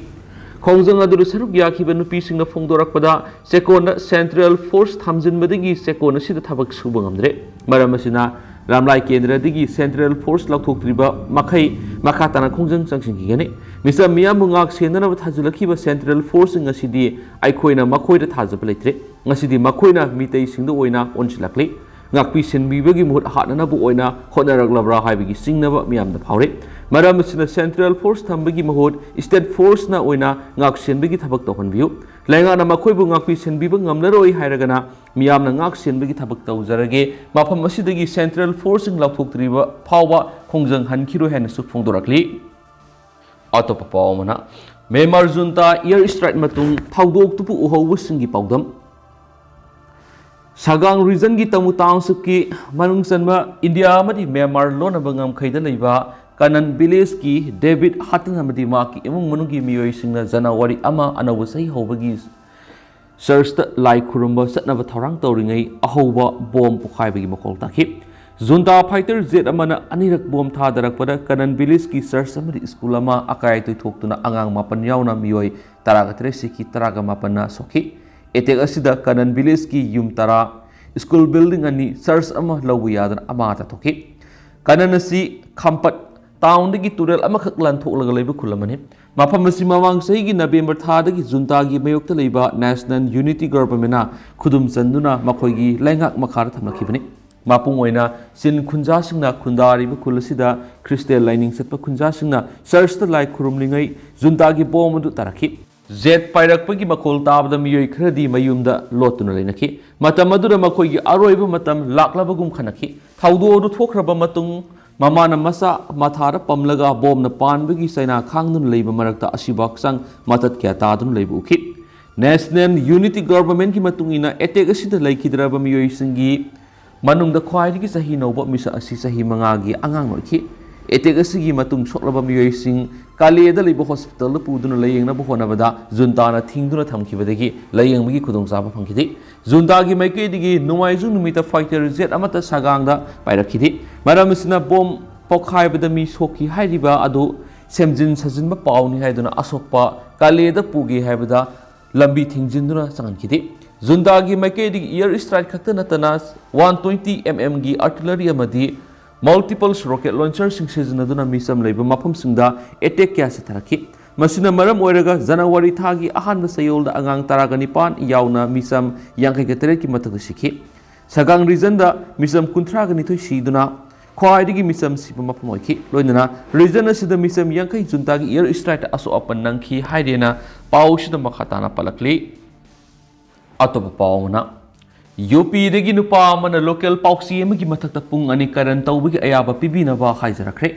ꯈꯣꯡꯖꯪ ꯑꯗꯨꯗ ꯁꯔꯨꯛ ꯌꯥꯈꯤꯕ ꯅꯨꯄꯤꯁꯤꯡꯅ ꯐꯣꯡꯗꯣꯔꯛꯄꯗ, ꯆꯦꯛꯀꯣꯟꯗ ꯁꯦꯟꯇ꯭ꯔꯦꯜ ꯐꯣꯔꯁ ꯊꯝꯖꯤꯟꯕꯗꯒꯤ ꯆꯦꯛꯀꯣꯟ ꯑꯁꯤꯗ ꯊꯕꯛ ꯁꯨꯕ ꯉꯝꯗ꯭ꯔꯦ꯫ ꯃꯔꯝ ꯑꯁꯤꯅ, ꯂꯝꯂꯥꯏ ꯀꯦꯟꯗ꯭ꯔꯗꯒꯤ ꯁꯦꯟꯇ꯭ꯔꯦꯜ ꯐꯣꯔꯁ ꯂꯧꯊꯣꯛꯇ꯭ꯔꯤꯕ ꯃꯈꯩ ꯃꯈꯥ ꯇꯥꯅ ꯈꯣꯡꯖꯪ ꯆꯪꯁꯤꯟꯈꯤꯒꯅꯤ꯫ ꯃꯤꯆꯝ ꯃꯤꯌꯥꯝꯕꯨ ꯉꯥꯛ ꯁꯦꯟꯅꯅꯕ ꯊꯥꯖꯤꯜꯂꯛꯈꯤꯕ ꯁꯦꯟꯇ꯭ꯔꯦꯜ ꯐꯣꯔꯁꯁꯤꯡ ꯑꯁꯤꯗꯤ ꯑꯩꯈꯣꯏꯅ ꯃꯈꯣꯏꯗ ꯊꯥꯖꯕ ꯂꯩꯇ꯭ꯔꯦ꯫ ꯉꯁꯤꯗꯤ ꯃꯈꯣꯏꯅ ꯃꯤꯇꯩꯁꯤꯡꯗ ꯑꯣꯏꯅ ꯑꯣꯟꯁꯤꯜꯂꯛꯂꯤ꯫ ꯉꯥꯛꯄꯤ ꯁꯦꯟꯕꯤꯕꯒꯤ ꯃꯍꯨꯠ ꯍꯥꯠꯅꯅꯕ ꯑꯣꯏꯅ ꯍꯣꯠꯅꯔꯛꯂꯕ꯭ꯔꯥ ꯍꯥꯏꯕꯒꯤ ꯆꯤꯡꯅꯕ ꯃꯤꯌꯥꯝꯗ ꯐꯥꯎꯔꯤ꯫ ꯃꯔꯝ ꯑꯁꯤꯅ, ꯁꯦꯟꯇ꯭ꯔꯦꯜ ꯐꯣꯔꯁ ꯊꯝꯕꯒꯤ ꯃꯍꯨꯠ ꯁ꯭ꯇꯦꯠ ꯐꯣꯔꯁꯅ ꯑꯣꯏꯅ ꯉꯥꯛ ꯁꯦꯟꯕꯒꯤ ꯊꯕꯛ ꯇꯧꯍꯟꯕꯤꯌꯨ꯫ ꯂꯩꯉꯥꯛꯅ ꯃꯈꯣꯏꯕꯨ ꯉꯥꯛꯄꯤ ꯁꯦꯟꯕꯤꯕ ꯉꯝꯂꯔꯣꯏ ꯍꯥꯏꯔꯒꯅ, ꯃꯤꯌꯥꯝꯅ ꯉꯥꯛ ꯁꯦꯟꯕꯒꯤ ꯊꯕꯛ ꯇꯧꯖꯔꯒꯦ꯫ ꯃꯐꯝ ꯑꯁꯤꯗꯒꯤ ꯁꯦꯟꯇ꯭ꯔꯦꯜ ꯐꯣꯔꯁꯁꯤꯡ ꯂꯧꯊꯣꯛꯇ꯭ꯔꯤꯕ ꯐꯥꯎꯕ ꯈꯣꯡꯖꯪ ꯍꯟꯈꯤꯔꯣꯏ ꯍꯥꯏꯅꯁꯨ ꯐꯣꯡꯗꯣꯔꯛꯂꯤ꯫ ꯑꯇꯣꯞꯄ ꯄꯥꯎ ꯑꯃꯅ, ꯃ꯭ꯌꯥꯟꯃꯥꯔ ꯖꯨꯟꯇꯥ ꯏꯌꯔ ꯁ꯭ꯇ꯭ꯔꯥꯏꯛ ꯃꯇꯨꯡ ꯊꯧꯗꯣꯛꯇꯨꯕꯨ ꯎꯍꯧꯕꯁꯤꯡꯒꯤ ꯄꯥꯎꯗꯝ꯫ ꯁꯒꯥꯡ ꯔꯤꯖꯟꯒꯤ ꯇꯃꯨ ꯇꯥꯎꯟꯁꯤꯞꯀꯤ ꯃꯅꯨꯡ ꯆꯟꯕ ꯏꯟꯗꯤꯌꯥ ꯑꯃꯗꯤ ꯃ꯭ꯌꯥꯟꯃꯥꯔ ꯂꯣꯟꯅꯕ ꯉꯝꯈꯩꯗ ꯂꯩꯕ ꯀꯅꯟ ꯚꯤꯂꯦꯖꯀꯤ ꯗꯦꯕꯤꯠ ꯍꯇꯟ ꯑꯃꯗꯤ ꯃꯍꯥꯛꯀꯤ ꯏꯃꯨꯡ ꯃꯅꯨꯡꯒꯤ ꯃꯤꯑꯣꯏꯁꯤꯡꯅ ꯖꯅꯋꯥꯔꯤ ꯑꯃ, ꯑꯅꯧꯕ ꯆꯍꯤ ꯍꯧꯕꯒꯤ ꯆꯔꯆꯇ ꯂꯥꯏ ꯈꯨꯔꯨꯝꯕ ꯆꯠꯅꯕ ꯊꯧꯔꯥꯡ ꯇꯧꯔꯤꯉꯩ ꯑꯍꯧꯕ ꯕꯣꯝ ꯄꯣꯈꯥꯏꯕꯒꯤ ꯃꯈꯣꯜ ꯇꯥꯈꯤ꯫ ꯖꯨꯟꯇꯥ ꯐꯥꯏꯇꯔ ꯖꯦꯠ ꯑꯃꯅ ꯑꯅꯤꯔꯛ ꯕꯣꯝ ꯊꯥꯗꯔꯛꯄꯗ ꯀꯅꯟ ꯚꯤꯂꯦꯖꯀꯤ ꯆꯔꯆ ꯑꯃꯗꯤ ꯁ꯭ꯀꯨꯜ ꯑꯃ ꯑꯀꯥꯏ ꯑꯇꯣꯏ ꯊꯣꯛꯇꯨꯅ ꯑꯉꯥꯡ ꯃꯥꯄꯟ ꯌꯥꯎꯅ ꯃꯤꯑꯣꯏ ꯇꯔꯥꯒ ꯇꯔꯦꯠ ꯁꯤꯈꯤ, ꯇꯔꯥꯒ ꯃꯥꯄꯟꯅ ꯁꯣꯛꯈꯤ꯫ ꯑꯦꯇꯦꯛ ꯑꯁꯤꯗ ꯀꯅꯟ ꯚꯤꯂꯦꯖꯀꯤ ꯌꯨꯝ ꯇꯔꯥ, ꯁ꯭ꯀꯨꯜ ꯕꯤꯜꯗꯤꯡ ꯑꯅꯤ, ꯆꯔꯆ ꯑꯃ ꯂꯧꯕ ꯌꯥꯗꯅ ꯑꯃ ꯇꯥꯊꯣꯛꯈꯤ꯫ ꯀꯅꯟ ꯑꯁꯤ ꯈꯝꯄꯠ ꯇꯥꯎꯟꯗꯒꯤ ꯇꯨꯔꯦꯜ ꯑꯃꯈꯛ ꯂꯥꯟꯊꯣꯛꯂꯒ ꯂꯩꯕ ꯈꯨꯜ ꯑꯃꯅꯤ꯫ ꯃꯐꯝ ꯑꯁꯤ ꯃꯃꯥꯡ ꯆꯍꯤꯒꯤ ꯅꯕꯦꯝꯕꯔ ꯊꯥꯗꯒꯤ ꯖꯨꯟꯇꯥꯒꯤ ꯃꯥꯌꯣꯛꯇ ꯂꯩꯕ ꯅꯦꯁꯅꯦꯜ ꯌꯨꯅꯤꯇꯤ ꯒꯚꯔꯟꯃꯦꯟꯅ ꯈꯨꯗꯨꯝ ꯆꯟꯗꯨꯅ ꯃꯈꯣꯏꯒꯤ ꯂꯩꯉꯥꯛ ꯃꯈꯥꯗ ꯊꯝꯂꯛꯈꯤꯕꯅꯤ꯫ ꯃꯄꯨꯡ ꯑꯣꯏꯅ ꯆꯤꯟ ꯈꯨꯟꯖꯥꯁꯤꯡꯅ ꯈꯨꯟꯗꯥꯔꯤꯕ ꯈꯨꯜ ꯑꯁꯤꯗ ꯈ꯭ꯔꯤꯁꯇꯤꯌꯥꯟ ꯂꯥꯏꯅꯤꯡ ꯆꯠꯄ ꯈꯨꯟꯖꯥꯁꯤꯡꯅ ꯆꯔꯆꯇ ꯂꯥꯏ ꯈꯨꯔꯨꯝꯂꯤꯉꯩ ꯖꯨꯟꯇꯥꯒꯤ ꯕꯣꯝ ꯑꯗꯨ ꯇꯥꯔꯛꯈꯤ꯫ ꯖꯦꯠ ꯄꯥꯏꯔꯛꯄꯒꯤ ꯃꯈꯣꯜ ꯇꯥꯕꯗ ꯃꯤꯑꯣꯏ ꯈꯔꯗꯤ ꯃꯌꯨꯝꯗ ꯂꯣꯠꯇꯨꯅ ꯂꯩꯅꯈꯤ꯫ ꯃꯇꯝ ꯑꯗꯨꯗ ꯃꯈꯣꯏꯒꯤ ꯑꯔꯣꯏꯕ ꯃꯇꯝ ꯂꯥꯛꯂꯕꯒꯨꯝ ꯈꯟꯅꯈꯤ꯫ ꯊꯧꯗꯣꯛ ꯑꯗꯨ ꯊꯣꯛꯈ꯭ꯔꯕ ꯃꯇꯨꯡ, ꯃꯃꯥꯅ ꯃꯆꯥ ꯃꯊꯥꯗ ꯄꯝꯂꯒ ꯕꯣꯝꯅ ꯄꯥꯟꯕꯒꯤ ꯆꯩꯅꯥ ꯈꯥꯡꯗꯨꯅ ꯂꯩꯕ ꯃꯔꯛꯇ ꯑꯁꯤꯕ ꯍꯛꯆꯥꯡ ꯃꯇꯠ ꯀꯌꯥ ꯇꯥꯗꯨꯅ ꯂꯩꯕ ꯎꯈꯤ꯫ ꯅꯦꯁꯅꯦꯜ ꯌꯨꯅꯤꯇꯤ ꯒꯚꯔꯟꯃꯦꯟꯒꯤ ꯃꯇꯨꯡ ꯏꯟꯅ, ꯑꯦꯇꯦꯛ ꯑꯁꯤꯗ ꯂꯩꯈꯤꯗ꯭ꯔꯕ ꯃꯤꯑꯣꯏꯁꯤꯡꯒꯤ ꯃꯅꯨꯡꯗ ꯈ꯭ꯋꯥꯏꯗꯒꯤ ꯆꯍꯤ ꯅꯧꯕ ꯃꯤꯁꯛ ꯑꯁꯤ ꯆꯍꯤ ꯃꯉꯥꯒꯤ ꯑꯉꯥꯡ ꯑꯣꯏꯈꯤ꯫ ꯑꯦꯇꯦꯛ ꯑꯁꯤꯒꯤ ꯃꯇꯨꯡ ꯁꯣꯛꯂꯕ ꯃꯤꯑꯣꯏꯁꯤꯡ ꯀꯥꯂꯦꯗ ꯂꯩꯕ ꯍꯣꯁꯄꯤꯇꯥꯜꯗ ꯄꯨꯗꯨꯅ ꯂꯥꯌꯦꯡꯅꯕ ꯍꯣꯠꯅꯕꯗ ꯖꯨꯟꯇꯥꯅ ꯊꯤꯡꯗꯨꯅ ꯊꯝꯈꯤꯕꯗꯒꯤ ꯂꯥꯌꯦꯡꯕꯒꯤ ꯈꯨꯗꯣꯡꯆꯥꯕ ꯐꯪꯈꯤꯗꯦ꯫ ꯖꯨꯟꯇꯥꯒꯤ ꯃꯥꯏꯀꯩꯗꯒꯤ ꯅꯣꯡꯃꯥꯏꯖꯤꯡ ꯅꯨꯃꯤꯠꯇ ꯐꯥꯏꯇꯔ ꯖꯦꯠ ꯑꯃꯠꯇ ꯁꯒꯥꯡꯗ ꯄꯥꯏꯔꯛꯈꯤꯗꯦ꯫ ꯃꯔꯝ ꯑꯁꯤꯅ ꯕꯣꯝ ꯄꯣꯈꯥꯏꯕꯗ ꯃꯤ ꯁꯣꯛꯈꯤ ꯍꯥꯏꯔꯤꯕ ꯑꯗꯨ ꯁꯦꯝꯖꯤꯟ ꯁꯥꯖꯤꯟꯕ ꯄꯥꯎꯅꯤ ꯍꯥꯏꯗꯨꯅ ꯑꯁꯣꯛꯄ ꯀꯥꯂꯦꯗ ꯄꯨꯒꯦ ꯍꯥꯏꯕꯗ ꯂꯝꯕꯤ ꯊꯤꯡꯖꯤꯟꯗꯨꯅ ꯆꯪꯍꯟꯈꯤꯗꯦ꯫ ꯖꯨꯟꯇꯥꯒꯤ ꯃꯥꯏꯀꯩꯗꯒꯤ air strike ꯈꯛꯇ ꯅꯠꯇꯅ one twenty mm ꯒꯤ artillery ꯑꯃꯗꯤ multiple rocket launcher ꯁꯤꯡ ꯁꯤꯖꯤꯟꯅꯗꯨꯅ ꯃꯤꯆꯝ ꯂꯩꯕ ꯃꯐꯝꯁꯤꯡꯗ attack ꯀꯌꯥ ꯆꯠꯊꯔꯛꯈꯤ꯫ ꯃꯁꯤꯅ ꯃꯔꯝ ꯑꯣꯏꯔꯒ ꯖꯅꯋꯥꯔꯤ ꯊꯥꯒꯤ ꯑꯍꯥꯟꯕ ꯆꯌꯣꯜꯗ ꯑꯉꯥꯡ ꯇꯔꯥꯒ ꯅꯤꯄꯥꯟ ꯌꯥꯎꯅ ꯃꯤꯆꯝ ꯌꯥꯡꯈꯩꯒ ꯇꯔꯦꯠꯀꯤ ꯃꯊꯛꯇ ꯁꯤꯈꯤ꯫ ꯁꯒꯥꯡ regionꯗ ꯃꯤꯆꯝ ꯀꯨꯟꯊ꯭ꯔꯥꯒ ꯅꯤꯊꯣꯏ ꯁꯤꯗꯨꯅ ꯈ꯭ꯋꯥꯏꯗꯒꯤ ꯃꯤꯆꯝ ꯁꯤꯕ ꯃꯐꯝ ꯑꯣꯏꯈꯤ꯫ ꯂꯣꯏꯅꯅ region ꯑꯁꯤꯗ ꯃꯤꯆꯝ ꯌꯥꯡꯈꯩ ꯖꯨꯟꯇꯥꯒꯤ air strikeꯇ ꯑꯁꯣꯛ ꯑꯄꯟ ꯅꯪꯈꯤ ꯍꯥꯏꯔꯦꯅ ꯄꯥꯎꯁꯤꯗ ꯃꯈꯥ ꯇꯥꯅ ꯄꯜꯂꯛꯂꯤ꯫ ꯑꯇꯣꯞꯄ ꯄꯥꯎ ꯑꯃꯅ, UPꯗꯒꯤ ꯅꯨꯄꯥ ꯑꯃꯅ local ꯄꯥꯎꯆꯦ ꯑꯃꯒꯤ ꯃꯊꯛꯇ ꯄꯨꯡ ꯑꯅꯤ ꯀꯔꯟ ꯇꯧꯕꯒꯤ ꯑꯌꯥꯕ ꯄꯤꯕꯤꯅꯕ ꯍꯥꯏꯖꯔꯛꯈ꯭ꯔꯦ꯫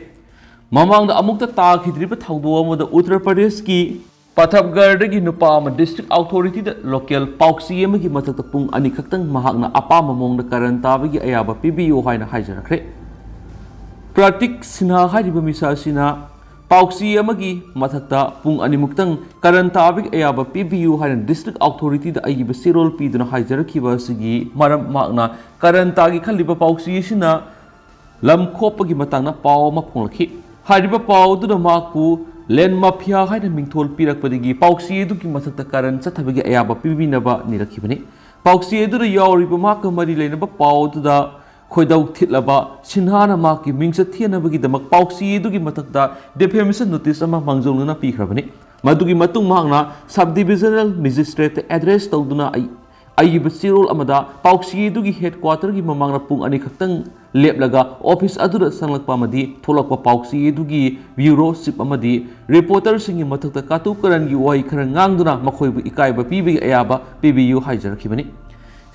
ꯃꯃꯥꯡꯗ ꯑꯃꯨꯛꯇ ꯇꯥꯈꯤꯗ꯭ꯔꯤꯕ ꯊꯧꯗꯣꯛ ꯑꯃꯗ ꯎꯠꯇꯔ ꯄ꯭ꯔꯗꯦꯁꯀꯤ ꯄꯊꯞꯒꯔꯗꯒꯤ ꯅꯨꯄꯥ ꯑꯃ district authorityꯗ local ꯄꯥꯎꯆꯦ ꯑꯃꯒꯤ ꯃꯊꯛꯇ ꯄꯨꯡ ꯑꯅꯤ ꯈꯛꯇꯪ ꯃꯍꯥꯛꯅ ꯑꯄꯥꯝꯕ ꯃꯑꯣꯡꯗ ꯀꯔꯟ ꯇꯥꯕꯒꯤ ꯑꯌꯥꯕ ꯄꯤꯕꯤꯌꯨ ꯍꯥꯏꯅ ꯍꯥꯏꯖꯔꯛꯈ꯭ꯔꯦ꯫ ꯄ꯭ꯔꯇꯤꯛ ꯁꯤꯟꯍꯥ ꯍꯥꯏꯔꯤꯕ ꯃꯤꯁꯛ ꯑꯁꯤꯅ ꯄꯥꯎꯆꯦ ꯑꯃꯒꯤ ꯃꯊꯛꯇ ꯄꯨꯡ ꯑꯅꯤꯃꯨꯛꯇꯪ ꯀꯔꯟ ꯇꯥꯕꯒꯤ ꯑꯌꯥꯕ ꯄꯤꯕꯤꯌꯨ ꯍꯥꯏꯅ district authorityꯗ ꯑꯏꯕ ꯆꯦꯔꯣꯜ ꯄꯤꯗꯨꯅ ꯍꯥꯏꯖꯔꯛꯈꯤꯕ ꯑꯁꯤꯒꯤ ꯃꯔꯝ ꯃꯍꯥꯛꯅ ꯀꯔꯟ ꯇꯥꯒꯦ ꯈꯜꯂꯤꯕ ꯄꯥꯎꯆꯦ ꯑꯁꯤꯅ ꯂꯝ ꯈꯣꯞꯄꯒꯤ ꯃꯇꯥꯡꯗ ꯄꯥꯎ ꯑꯃ ꯐꯣꯡꯂꯛꯈꯤ꯫ ꯍꯥꯏꯔꯤꯕ ꯄꯥꯎ ꯑꯗꯨꯅ ꯃꯍꯥꯛꯄꯨ land mafia ꯍꯥꯏꯅ ꯃꯤꯡꯊꯣꯜ ꯄꯤꯔꯛꯄꯗꯒꯤ ꯄꯥꯎꯆꯦ ꯑꯗꯨꯒꯤ ꯃꯊꯛꯇ ꯀꯔꯟ ꯆꯠꯊꯕꯒꯤ ꯑꯌꯥꯕ ꯄꯤꯕꯤꯅꯕ ꯅꯤꯔꯛꯈꯤꯕꯅꯤ꯫ ꯄꯥꯎꯆꯦ ꯑꯗꯨꯗ ꯌꯥꯎꯔꯤꯕ ꯃꯍꯥꯛꯀ ꯃꯔꯤ ꯂꯩꯅꯕ ꯄꯥꯎ ꯑꯗꯨꯗ ꯈꯣꯏꯗꯧ ꯊꯤꯠꯂꯕ ꯁꯤꯟꯍꯥꯅ ꯃꯍꯥꯛꯀꯤ ꯃꯤꯡꯆꯠ ꯊꯤꯍꯟꯅꯕꯒꯤꯗꯃꯛ ꯄꯥꯎꯆꯦ ꯑꯗꯨꯒꯤ ꯃꯊꯛꯇ defamation notice ꯑꯃ ꯃꯥꯡꯖꯧꯅꯅ ꯄꯤꯈ꯭ꯔꯕꯅꯤ꯫ ꯃꯗꯨꯒꯤ ꯃꯇꯨꯡ ꯃꯍꯥꯛꯅ sub divisional magistrateꯇ address ꯇꯧꯗꯨꯅ ꯑꯩ-, ꯑꯏꯕ ꯆꯦꯔꯣꯜ ꯑꯃꯗ ꯄꯥꯎꯆꯦ ꯑꯗꯨꯒꯤ headquarterꯒꯤ ꯃꯃꯥꯡꯗ ꯄꯨꯡ ꯑꯅꯤ ꯈꯛꯇꯪ ꯂꯦꯞꯂꯒ office ꯑꯗꯨꯗ ꯆꯪꯂꯛꯄ ꯑꯃꯗꯤ ꯊꯣꯛꯂꯛꯄ ꯄꯥꯎꯆꯦ ꯑꯗꯨꯒꯤ bureau chief ꯑꯃꯗꯤ reporterꯁꯤꯡꯒꯤ ꯃꯊꯛꯇ ꯀꯇꯨ ꯀꯔꯟꯒꯤ ꯋꯥꯍꯩ ꯈꯔ ꯉꯥꯡꯗꯨꯅ ꯃꯈꯣꯏꯕꯨ ꯏꯀꯥꯏꯕ ꯄꯤꯕꯒꯤ ꯑꯌꯥꯕ ꯄꯤꯕꯤꯌꯨ ꯍꯥꯏꯖꯔꯛꯈꯤꯕꯅꯤ꯫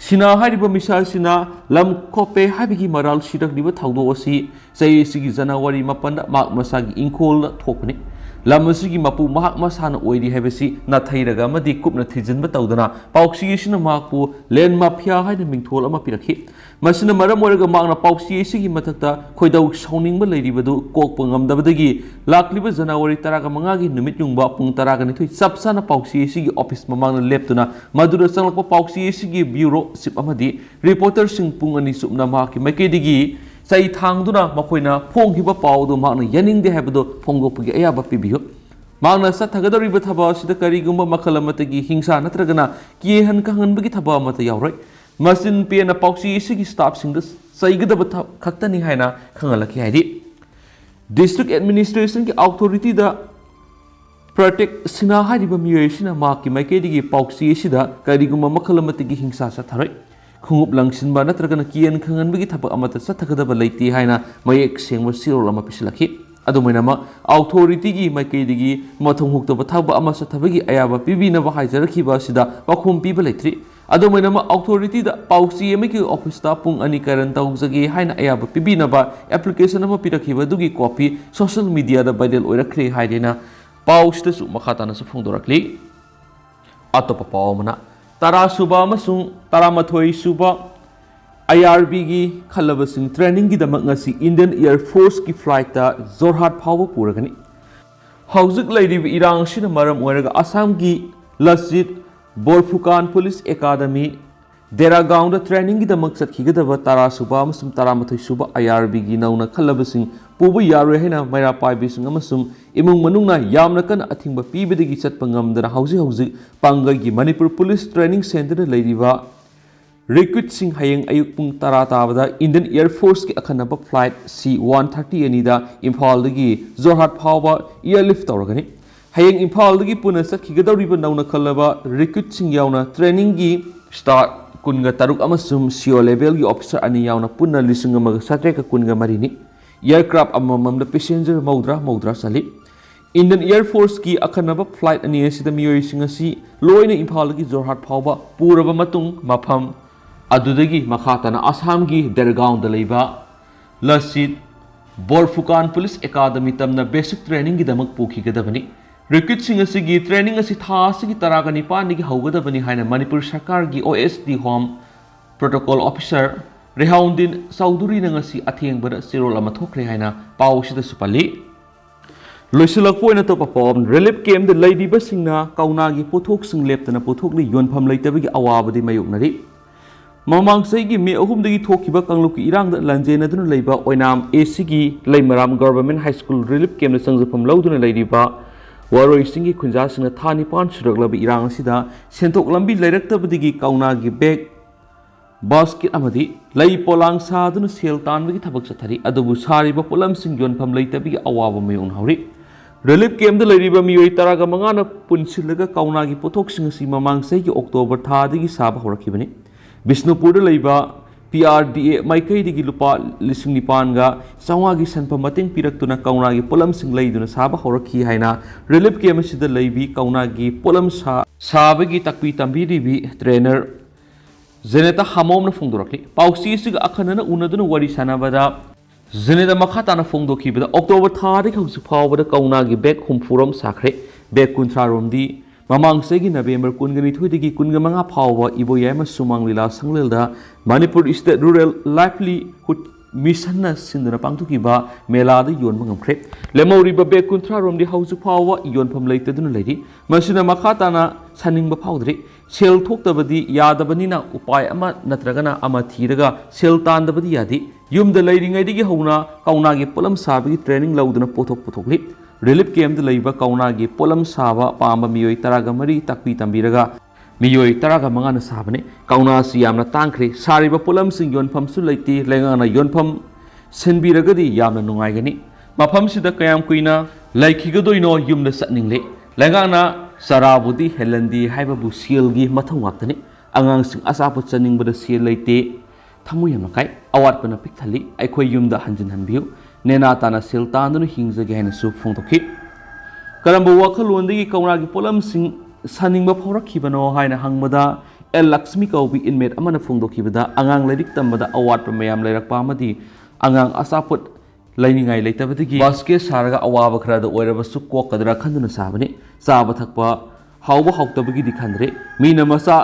ꯁꯤꯟꯍꯥ ꯍꯥꯏꯔꯤꯕ ꯃꯤꯁꯛ ꯑꯁꯤꯅ ꯂꯝ ꯈꯣꯞꯄꯦ ꯍꯥꯏꯕꯒꯤ ꯃꯔꯥꯜ ꯁꯤꯔꯛꯂꯤꯕ ꯊꯧꯗꯣꯛ ꯑꯁꯤ ꯆꯍꯤ ꯑꯁꯤꯒꯤ ꯖꯅꯋꯥꯔꯤ ꯃꯥꯄꯟꯗ ꯃꯍꯥꯛ ꯃꯁꯥꯒꯤ ꯏꯪꯈꯣꯜꯗ ꯊꯣꯛꯄꯅꯤ꯫ ꯂꯝ ꯑꯁꯤꯒꯤ ꯃꯄꯨ ꯃꯍꯥꯛ ꯃꯁꯥꯅ ꯑꯣꯏꯔꯤ ꯍꯥꯏꯕꯁꯤ ꯅꯥꯊꯩꯔꯒ ꯑꯃꯗꯤ ꯀꯨꯞꯅ ꯊꯤꯖꯤꯟꯕ ꯇꯧꯗꯅ ꯄꯥꯎꯆꯦ ꯑꯁꯤꯅ ꯃꯍꯥꯛꯄꯨ land mafia ꯍꯥꯏꯅ ꯃꯤꯡꯊꯣꯜ ꯑꯃ ꯄꯤꯔꯛꯈꯤ꯫ ꯃꯁꯤꯅ ꯃꯔꯝ ꯑꯣꯏꯔꯒ ꯃꯍꯥꯛꯅ ꯄꯥꯎꯆꯦ ꯑꯁꯤꯒꯤ ꯃꯊꯛꯇ ꯈꯣꯏꯗꯧ ꯁꯥꯎꯅꯤꯡꯕ ꯂꯩꯔꯤꯕꯗꯨ ꯀꯣꯛꯄ ꯉꯝꯗꯕꯗꯒꯤ ꯂꯥꯛꯂꯤꯕ ꯖꯅꯋꯥꯔꯤ ꯇꯔꯥꯒ ꯃꯉꯥꯒꯤ ꯅꯨꯃꯤꯠ ꯌꯨꯡꯕ ꯄꯨꯡ ꯇꯔꯥꯒ ꯅꯤꯊꯣꯏ ꯆꯞ ꯆꯥꯅ ꯄꯥꯎꯆꯦ ꯑꯁꯤꯒꯤ office ꯃꯃꯥꯡꯗ ꯂꯦꯞꯇꯨꯅ ꯃꯗꯨꯗ ꯆꯪꯂꯛꯄ ꯄꯥꯎꯆꯦ ꯑꯁꯤꯒꯤ bureau chief ꯑꯃꯗꯤ reporterꯁꯤꯡ ꯄꯨꯡ ꯑꯅꯤ ꯆꯨꯞꯅ ꯃꯍꯥꯛꯀꯤ ꯃꯥꯏꯀꯩꯗꯒꯤ ꯆꯩ ꯊꯥꯡꯗꯨꯅ ꯃꯈꯣꯏꯅ ꯐꯣꯡꯈꯤꯕ ꯄꯥꯎ ꯑꯗꯨ ꯃꯍꯥꯛꯅ ꯌꯥꯅꯤꯡꯗꯦ ꯍꯥꯏꯕꯗꯨ ꯐꯣꯡꯗꯣꯛꯄꯒꯤ ꯑꯌꯥꯕ ꯄꯤꯕꯤꯌꯨ꯫ ꯃꯍꯥꯛꯅ ꯆꯠꯊꯒꯗꯧꯔꯤꯕ ꯊꯕꯛ ꯑꯁꯤꯗ ꯀꯔꯤꯒꯨꯝꯕ ꯃꯈꯜ ꯑꯃꯠꯇꯒꯤ ꯍꯤꯡꯁꯥ ꯅꯠꯇ꯭ꯔꯒꯅ ꯀꯤꯍꯟ ꯈꯪꯍꯟꯕꯒꯤ ꯊꯕꯛ ꯑꯃꯠꯇ ꯌꯥꯎꯔꯣꯏ꯫ ꯃꯆꯤꯟ ꯄꯦꯅ ꯄꯥꯎꯆꯦ ꯑꯁꯤꯒꯤ staff ꯁꯤꯡꯗ ꯆꯩꯒꯗꯕ ꯊ-, ꯈꯛꯇꯅꯤ ꯍꯥꯏꯅ ꯈꯪꯍꯜꯂꯛꯈꯤ ꯍꯥꯏꯔꯤ꯫ District Administration ꯒꯤ authority ꯗ ꯄ꯭ꯔꯇꯤꯛ ꯁꯤꯟꯍꯥ ꯍꯥꯏꯔꯤꯕ ꯃꯤꯑꯣꯏ ꯑꯁꯤꯅ ꯃꯍꯥꯛꯀꯤ ꯃꯥꯏꯀꯩꯗꯒꯤ ꯄꯥꯎꯆꯦ ꯑꯁꯤꯗ ꯀꯔꯤꯒꯨꯝꯕ ꯃꯈꯜ ꯑꯃꯠꯇꯒꯤ ꯍꯤꯡꯁꯥ ꯆꯠꯊꯔꯣꯏ꯫ ꯈꯣꯡꯎꯞ ꯂꯪꯁꯤꯟꯕ ꯅꯠꯇ꯭ꯔꯒꯅ ꯀꯤꯍꯟ ꯈꯪꯍꯟꯕꯒꯤ ꯊꯕꯛ ꯑꯃꯠꯇ ꯆꯠꯊꯒꯗꯕ ꯂꯩꯇꯦ ꯍꯥꯏꯅ ꯃꯌꯦꯛ ꯁꯦꯡꯕ ꯆꯦꯔꯣꯜ ꯑꯃ ꯄꯤꯁꯤꯜꯂꯛꯈꯤ꯫ ꯑꯗꯨꯝ ꯑꯣꯏꯅꯃꯛ, authority ꯒꯤ ꯃꯥꯏꯀꯩꯗꯒꯤ ꯃꯊꯧ ꯍꯨꯛꯇꯕ ꯊꯕꯛ ꯑꯃ ꯆꯠꯊꯕꯒꯤ ꯑꯌꯥꯕ ꯄꯤꯕꯤꯅꯕ ꯍꯥꯏꯖꯔꯛꯈꯤꯕ ꯑꯁꯤꯗ ꯄꯥꯎꯈꯨꯝ ꯄꯤꯕ ꯂꯩꯇ꯭ꯔꯤ꯫ ꯑꯗꯨꯝ ꯑꯣꯏꯅꯃꯛ, authority ꯗ ꯄꯥꯎꯆꯦ ꯑꯃꯒꯤ office ꯇ ꯄꯨꯡ ꯑꯅꯤ ꯀꯥꯔꯟ ꯇꯧꯖꯒꯦ ꯍꯥꯏꯅ ꯑꯌꯥꯕ ꯄꯤꯕꯤꯅꯕ application ꯑꯃ ꯄꯤꯔꯛꯈꯤꯕ ꯑꯗꯨꯒꯤ copy social media ꯗ viral ꯑꯣꯏꯔꯛꯈ꯭ꯔꯦ ꯍꯥꯏꯗꯨꯅ ꯄꯥꯎꯁꯤꯗꯁꯨ ꯃꯈꯥ ꯇꯥꯅꯁꯨ ꯐꯣꯡꯗꯣꯔꯛꯂꯤ꯫ ꯑꯇꯣꯞꯄ ꯄꯥꯎ ꯑꯃꯅ, ꯇꯔꯥ ꯁꯨꯕ ꯑꯃꯁꯨꯡ ꯇꯔꯥꯃꯥꯊꯣꯏ ꯁꯨꯕ I R B ꯒꯤ ꯈꯜꯂꯕꯁꯤꯡ training ꯒꯤꯗꯃꯛ ꯉꯁꯤ Indian Air Force ꯀꯤ flight ꯇ ꯖꯣꯔꯍꯥꯠ ꯐꯥꯎꯕ ꯄꯨꯔꯒꯅꯤ꯫ ꯍꯧꯖꯤꯛ ꯂꯩꯔꯤꯕ ꯏꯔꯥꯡ ꯑꯁꯤꯅ ꯃꯔꯝ ꯑꯣꯏꯔꯒ ꯑꯁꯥꯝꯒꯤ ꯂꯆꯤꯠ ꯕꯣꯔꯐꯨꯀꯥꯟ Police Academy, ꯗꯦꯔꯥꯒꯥꯎꯟꯗ training ꯒꯤꯗꯃꯛ ꯆꯠꯈꯤꯒꯗꯕ ꯇꯔꯥ ꯁꯨꯕ ꯑꯃꯁꯨꯡ ꯇꯔꯥꯃꯥꯊꯣꯏ ꯁꯨꯕ I R B ꯒꯤ ꯅꯧꯅ ꯈꯜꯂꯕꯁꯤꯡ ꯄꯨꯕ ꯌꯥꯔꯣꯏ ꯍꯥꯏꯅ ꯃꯩꯔꯥ ꯄꯥꯏꯕꯤꯁꯤꯡ ꯑꯃꯁꯨꯡ ꯏꯃꯨꯡ ꯃꯅꯨꯡꯅ ꯌꯥꯝꯅ ꯀꯟꯅ ꯑꯊꯤꯡꯕ ꯄꯤꯕꯗꯒꯤ ꯆꯠꯄ ꯉꯝꯗꯅ ꯍꯧꯖꯤꯛ ꯍꯧꯖꯤꯛ ꯄꯥꯡꯒꯜꯒꯤ ꯃꯅꯤꯄꯨꯔ Police Training Centre ꯗ ꯂꯩꯔꯤꯕ recruit ꯁꯤꯡ ꯍꯌꯦꯡ ꯑꯌꯨꯛ ꯄꯨꯡ ꯇꯔꯥ ꯇꯥꯕꯗ Indian Air Force ꯀꯤ ꯑꯈꯟꯅꯕ flight C one thirty ꯑꯅꯤꯗ ꯏꯝꯐꯥꯜꯗꯒꯤ ꯖꯣꯔꯍꯥꯠ ꯐꯥꯎꯕ airlift ꯇꯧꯔꯒꯅꯤ꯫ ꯍꯌꯦꯡ ꯏꯝꯐꯥꯜꯗꯒꯤ ꯄꯨꯟꯅ ꯆꯠꯈꯤꯒꯗꯧꯔꯤꯕ ꯅꯧꯅ ꯈꯜꯂꯕ recruit ꯁꯤꯡ ꯌꯥꯎꯅ training ꯒꯤ staff ꯀꯨꯟꯒ ꯇꯔꯨꯛ ꯑꯃꯁꯨꯡ C O level ꯒꯤ officer ꯑꯅꯤ ꯌꯥꯎꯅ ꯄꯨꯟꯅ ꯂꯤꯁꯤꯡ ꯑꯃꯒ ꯆꯥꯇ꯭ꯔꯦꯠꯀ ꯀꯨꯟꯒ ꯃꯔꯤꯅꯤ꯫ Aircraft ꯑꯃꯃꯝꯗ passenger ꯃꯧꯗ꯭ꯔꯥ ꯃꯧꯗ꯭ꯔꯥ ꯆꯜꯂꯤ꯫ Indian Air Force ꯀꯤ ꯑꯈꯟꯅꯕ flight ꯑꯅꯤ ꯑꯁꯤꯗ ꯃꯤꯑꯣꯏꯁꯤꯡ ꯑꯁꯤ ꯂꯣꯏꯅ ꯏꯝꯐꯥꯜꯗꯒꯤ ꯖꯣꯔꯍꯥꯠ ꯐꯥꯎꯕ ꯄꯨꯔꯕ ꯃꯇꯨꯡ, ꯃꯐꯝ ꯑꯗꯨꯗꯒꯤ ꯃꯈꯥ ꯇꯥꯅ ꯑꯁꯥꯝꯒꯤ ꯗꯦꯔꯒꯥꯎꯟꯗ ꯂꯩꯕ ꯂꯆꯤꯠ ꯕꯣꯔꯐꯨꯀꯥꯟ Police Academy ꯇꯝꯅ basic training ꯒꯤꯗꯃꯛ ꯄꯨꯈꯤꯒꯗꯕꯅꯤ꯫ Recruit ꯁꯤꯡ ꯑꯁꯤꯒꯤ training ꯑꯁꯤ ꯊꯥ ꯑꯁꯤꯒꯤ ꯇꯔꯥꯒ ꯅꯤꯄꯥꯟꯗꯒꯤ ꯍꯧꯒꯗꯕꯅꯤ ꯍꯥꯏꯅ ꯃꯅꯤꯄꯨꯔ ꯁꯔꯀꯥꯔꯒꯤ O S D Home Protocol Officer ꯔꯦꯍꯥꯎꯟꯗꯤꯟ ꯆꯧꯙꯨꯔꯤꯅ ꯉꯁꯤ ꯑꯊꯦꯡꯕꯗ ꯆꯦꯔꯣꯜ ꯑꯃ ꯊꯣꯛꯈ꯭ꯔꯦ ꯍꯥꯏꯅ ꯄꯥꯎ ꯑꯁꯤꯗꯁꯨ ꯄꯜꯂꯤ꯫ ꯂꯣꯏꯁꯤꯜꯂꯛꯄ ꯑꯣꯏꯅ ꯑꯇꯣꯞꯄ ꯄꯥꯎ ꯑꯃ, relief camp ꯇ ꯂꯩꯔꯤꯕꯁꯤꯡꯅ ꯀꯧꯅꯥꯒꯤ ꯄꯣꯠꯊꯣꯛꯁꯤꯡ ꯂꯦꯞꯇꯅ ꯄꯨꯊꯣꯛꯂꯤ, ꯌꯣꯟꯐꯝ ꯂꯩꯇꯕꯒꯤ ꯑꯋꯥꯕꯗꯤ ꯃꯥꯌꯣꯛꯅꯔꯤ꯫ ꯃꯃꯥꯡ ꯆꯍꯤꯒꯤ ꯃꯦ ꯑꯍꯨꯝꯗꯒꯤ ꯊꯣꯛꯈꯤꯕ ꯀꯥꯡꯂꯨꯞꯀꯤ ꯏꯔꯥꯡꯗ ꯂꯥꯟꯖꯦꯟꯅꯗꯨꯅ ꯂꯩꯕ ꯑꯣꯏꯅꯥꯝ ꯑꯦ ꯁꯤꯒꯤ ꯂꯩꯃꯔꯥꯝ ꯒꯚꯔꯟꯃꯦꯟꯠ ꯍꯥꯏ ꯁ꯭ꯀꯨꯜ ꯔꯤꯂꯤꯐ ꯀꯦꯝꯞꯇ ꯆꯪꯖꯐꯝ ꯂꯧꯗꯨꯅ ꯂꯩꯔꯤꯕ ꯋꯥꯔꯣꯏꯁꯤꯡꯒꯤ ꯈꯨꯟꯖꯥꯁꯤꯡꯅ ꯊꯥ ꯅꯤꯄꯥꯟ ꯁꯨꯔꯛꯂꯕ ꯏꯔꯥꯡ ꯑꯁꯤꯗ ꯁꯦꯟꯊꯣꯛ ꯂꯝꯕꯤ ꯂꯩꯔꯛꯇꯕꯗꯒꯤ ꯀꯧꯅꯥꯒꯤ ꯕꯦꯒ, ꯕꯥꯁꯀꯦꯠ ꯑꯃꯗꯤ ꯂꯩ ꯄꯣꯂꯥꯡ ꯁꯥꯗꯨꯅ ꯁꯦꯜ ꯇꯥꯟꯕꯒꯤ ꯊꯕꯛ ꯆꯠꯊꯔꯤ꯫ ꯑꯗꯨꯕꯨ ꯁꯥꯔꯤꯕ ꯄꯣꯠꯂꯝꯁꯤꯡ ꯌꯣꯟꯐꯝ ꯂꯩꯇꯕꯒꯤ ꯑꯋꯥꯕ ꯃꯥꯌꯣꯛꯅꯍꯧꯔꯤ꯫ ꯔꯤꯂꯤꯐ ꯀꯦꯝꯞꯇ ꯂꯩꯔꯤꯕ ꯃꯤꯑꯣꯏ ꯇꯔꯥꯒ ꯃꯉꯥꯅ ꯄꯨꯟꯁꯤꯜꯂꯒ ꯀꯧꯅꯥꯒꯤ ꯄꯣꯠꯊꯣꯛꯁꯤꯡ ꯑꯁꯤ ꯃꯃꯥꯡ ꯆꯍꯤꯒꯤ ꯑꯣꯛꯇꯣꯕꯔ ꯊꯥꯗꯒꯤ ꯁꯥꯕ ꯍꯧꯔꯛꯈꯤꯕꯅꯤ꯫ ꯕꯤꯁꯅꯨꯄꯨꯔꯗ ꯂꯩꯕ ꯄꯤ ꯑꯥꯔ ꯗꯤ ꯑꯦ ꯃꯥꯏꯀꯩꯗꯒꯤ ꯂꯨꯄꯥ ꯂꯤꯁꯤꯡ ꯅꯤꯄꯥꯟꯒ ꯆꯥꯝꯃꯉꯥꯒꯤ ꯁꯦꯟꯐꯝ ꯃꯇꯦꯡ ꯄꯤꯔꯛꯇꯨꯅ ꯀꯧꯅꯥꯒꯤ ꯄꯣꯠꯂꯝꯁꯤꯡ ꯂꯩꯗꯨꯅ ꯁꯥꯕ ꯍꯧꯔꯛꯈꯤ ꯍꯥꯏꯅ ꯔꯤꯂꯤꯐ ꯀꯦꯝꯞ ꯑꯁꯤꯗ ꯂꯩꯕꯤ ꯀꯧꯅꯥꯒꯤ ꯄꯣꯠꯂꯝ ꯁꯥ-, ꯁꯥꯕꯒꯤ ꯇꯥꯛꯄꯤ ꯇꯝꯕꯤꯔꯤꯕꯤ ꯇ꯭ꯔꯦꯅꯔ ꯖꯦꯅꯦꯇꯥ ꯍꯥꯃꯣꯝꯅ ꯐꯣꯡꯗꯣꯔꯛꯂꯤ꯫ ꯄꯥꯎꯆꯦ ꯑꯁꯤꯒ ꯑꯈꯟꯅꯅ ꯎꯅꯗꯨꯅ ꯋꯥꯔꯤ ꯁꯥꯟꯅꯕꯗ ꯖꯦꯅꯦꯇꯥ ꯃꯈꯥ ꯇꯥꯅ ꯐꯣꯡꯗꯣꯛꯈꯤꯕꯗ, ꯑꯣꯛꯇꯣꯕꯔ ꯊꯥꯗꯒꯤ ꯍꯧꯖꯤꯛ ꯐꯥꯎꯕꯗ ꯀꯧꯅꯥꯒꯤ ꯕꯦꯒ ꯍꯨꯝꯐꯨ ꯔꯣꯝ ꯁꯥꯈ꯭ꯔꯦ꯫ ꯕꯦꯒ ꯀꯨꯟꯊ꯭ꯔꯥ ꯔꯣꯝꯗꯤ ꯃꯃꯥꯡ ꯆꯍꯤꯒꯤ ꯅꯕꯦꯝꯕꯔ ꯀꯨꯟꯒ ꯅꯤꯊꯣꯏꯗꯒꯤ ꯀꯨꯟꯒ ꯃꯉꯥ ꯐꯥꯎꯕ ꯏꯕꯣꯌꯥꯏꯃ ꯁꯨꯃꯥꯡ ꯂꯤꯂꯥ ꯁꯪꯂꯦꯜꯗ ꯃꯅꯤꯄꯨꯔ ꯁ꯭ꯇꯦꯠ ꯔꯨꯔꯦꯜ ꯂꯥꯏꯚꯂꯤꯍꯨꯗ ꯃꯤꯁꯟꯅ ꯁꯤꯟꯗꯨꯅ ꯄꯥꯡꯊꯣꯛꯈꯤꯕ ꯃꯦꯂꯥꯗ ꯌꯣꯟꯕ ꯉꯝꯈ꯭ꯔꯦ꯫ ꯂꯦꯝꯍꯧꯔꯤꯕ ꯕꯦꯒ ꯀꯨꯟꯊ꯭ꯔꯥ ꯔꯣꯝꯗꯤ ꯍꯧꯖꯤꯛ ꯐꯥꯎꯕ ꯌꯣꯟꯐꯝ ꯂꯩꯇꯗꯨꯅ ꯂꯩꯔꯤ꯫ ꯃꯁꯤꯅ ꯃꯈꯥ ꯇꯥꯅ ꯁꯥꯅꯤꯡꯕ ꯐꯥꯎꯗ꯭ꯔꯤ꯫ ꯁꯦꯜ ꯊꯣꯛꯇꯕꯗꯤ ꯌꯥꯗꯕꯅꯤꯅ ꯎꯄꯥꯏ ꯑꯃ ꯅꯠꯇ꯭ꯔꯒꯅ ꯑꯃ ꯊꯤꯔꯒ ꯁꯦꯜ ꯇꯥꯟꯗꯕꯗꯤ ꯌꯥꯗꯦ꯫ ꯌꯨꯝꯗ ꯂꯩꯔꯤꯉꯩꯗꯒꯤ ꯍꯧꯅ ꯀꯧꯅꯥꯒꯤ ꯄꯣꯠꯂꯝ ꯁꯥꯕꯒꯤ ꯇ꯭ꯔꯦꯅꯤꯡ ꯂꯧꯗꯨꯅ ꯄꯣꯠꯊꯣꯛ ꯄꯨꯊꯣꯛꯂꯤ꯫ ꯔꯤꯂꯤꯐ ꯀꯦꯝꯞꯇ ꯂꯩꯕ ꯀꯧꯅꯥꯒꯤ ꯄꯣꯠꯂꯝ ꯁꯥꯕ ꯄꯥꯝꯕ ꯃꯤꯑꯣꯏ ꯇꯔꯥꯒ ꯃꯔꯤ ꯇꯥꯛꯄꯤ ꯇꯝꯕꯤꯔꯒ ꯃꯤꯑꯣꯏ ꯇꯔꯥꯒ ꯃꯉꯥꯅ ꯁꯥꯕꯅꯤ꯫ ꯀꯧꯅꯥ ꯑꯁꯤ ꯌꯥꯝꯅ ꯇꯥꯡꯈ꯭ꯔꯦ꯫ ꯁꯥꯔꯤꯕ ꯄꯣꯠꯂꯝꯁꯤꯡ ꯌꯣꯟꯐꯝꯁꯨ ꯂꯩꯇꯦ꯫ ꯂꯩꯉꯥꯛꯅ ꯌꯣꯟꯐꯝ ꯁꯤꯟꯕꯤꯔꯒꯗꯤ ꯌꯥꯝꯅ ꯅꯨꯡꯉꯥꯏꯒꯅꯤ꯫ ꯃꯐꯝꯁꯤꯗ ꯀꯌꯥꯝ ꯀꯨꯏꯅ ꯂꯩꯈꯤꯒꯗꯣꯏꯅꯣ? ꯌꯨꯝꯗ ꯆꯠꯅꯤꯡꯂꯦ꯫ ꯂꯩꯉꯥꯛꯅ ꯆꯔꯥꯕꯨꯗꯤ ꯍꯦꯜꯍꯟꯗꯦ ꯍꯥꯏꯕꯕꯨ ꯁꯦꯜꯒꯤ ꯃꯊꯧ ꯉꯥꯛꯇꯅꯤ꯫ ꯑꯉꯥꯡꯁꯤꯡ ꯑꯆꯥꯄꯣꯠ ꯆꯥꯅꯤꯡꯕꯗ ꯁꯦꯜ ꯂꯩꯇꯦ꯫ ꯊꯃꯣꯏ ꯌꯥꯝꯅ ꯀꯥꯏ꯫ ꯑꯋꯥꯠꯄꯅ ꯄꯤꯛ ꯊꯜꯂꯤ꯫ ꯑꯩꯈꯣꯏ ꯌꯨꯝꯗ ꯍꯟꯖꯤꯟꯍꯟꯕꯤꯌꯨ꯫ ꯅꯦꯅꯥ ꯇꯥꯅ ꯁꯦꯜ ꯇꯥꯟꯗꯨꯅ ꯍꯤꯡꯖꯒꯦ ꯍꯥꯏꯅꯁꯨ ꯐꯣꯡꯗꯣꯛꯈꯤ꯫ ꯀꯔꯝꯕ ꯋꯥꯈꯜꯂꯣꯟꯗꯒꯤ ꯀꯧꯅꯥꯒꯤ ꯄꯣꯠꯂꯝꯁꯤꯡ ꯁꯥꯅꯤꯡꯕ ꯐꯥꯎꯔꯛꯈꯤꯕꯅꯣ ꯍꯥꯏꯅ ꯍꯪꯕꯗ, ꯑꯦꯜ ꯂꯛꯁꯃꯤ ꯀꯧꯕꯤ ꯏꯟꯃꯦꯠ ꯑꯃꯅ ꯐꯣꯡꯗꯣꯛꯈꯤꯕꯗ, ꯑꯉꯥꯡ ꯂꯥꯏꯔꯤꯛ ꯇꯝꯕꯗ ꯑꯋꯥꯠꯄ ꯃꯌꯥꯝ ꯂꯩꯔꯛꯄ ꯑꯃꯗꯤ ꯑꯉꯥꯡ ꯑꯆꯥꯄꯣꯠ ꯂꯩꯅꯤꯡꯉꯥꯏ ꯂꯩꯇꯕꯗꯒꯤ ꯕꯥꯁꯀꯦꯠ ꯁꯥꯔꯒ ꯑꯋꯥꯕ ꯈꯔꯗ ꯑꯣꯏꯔꯕꯁꯨ ꯀꯣꯛꯀꯗ꯭ꯔꯥ ꯈꯟꯗꯨꯅ ꯁꯥꯕꯅꯤ꯫ ꯆꯥꯕ ꯊꯛꯄ ꯍꯥꯎꯕ ꯍꯥꯎꯇꯕꯒꯤꯗꯤ ꯈꯟꯗ꯭ꯔꯦ꯫ ꯃꯤꯅ ꯃꯆꯥ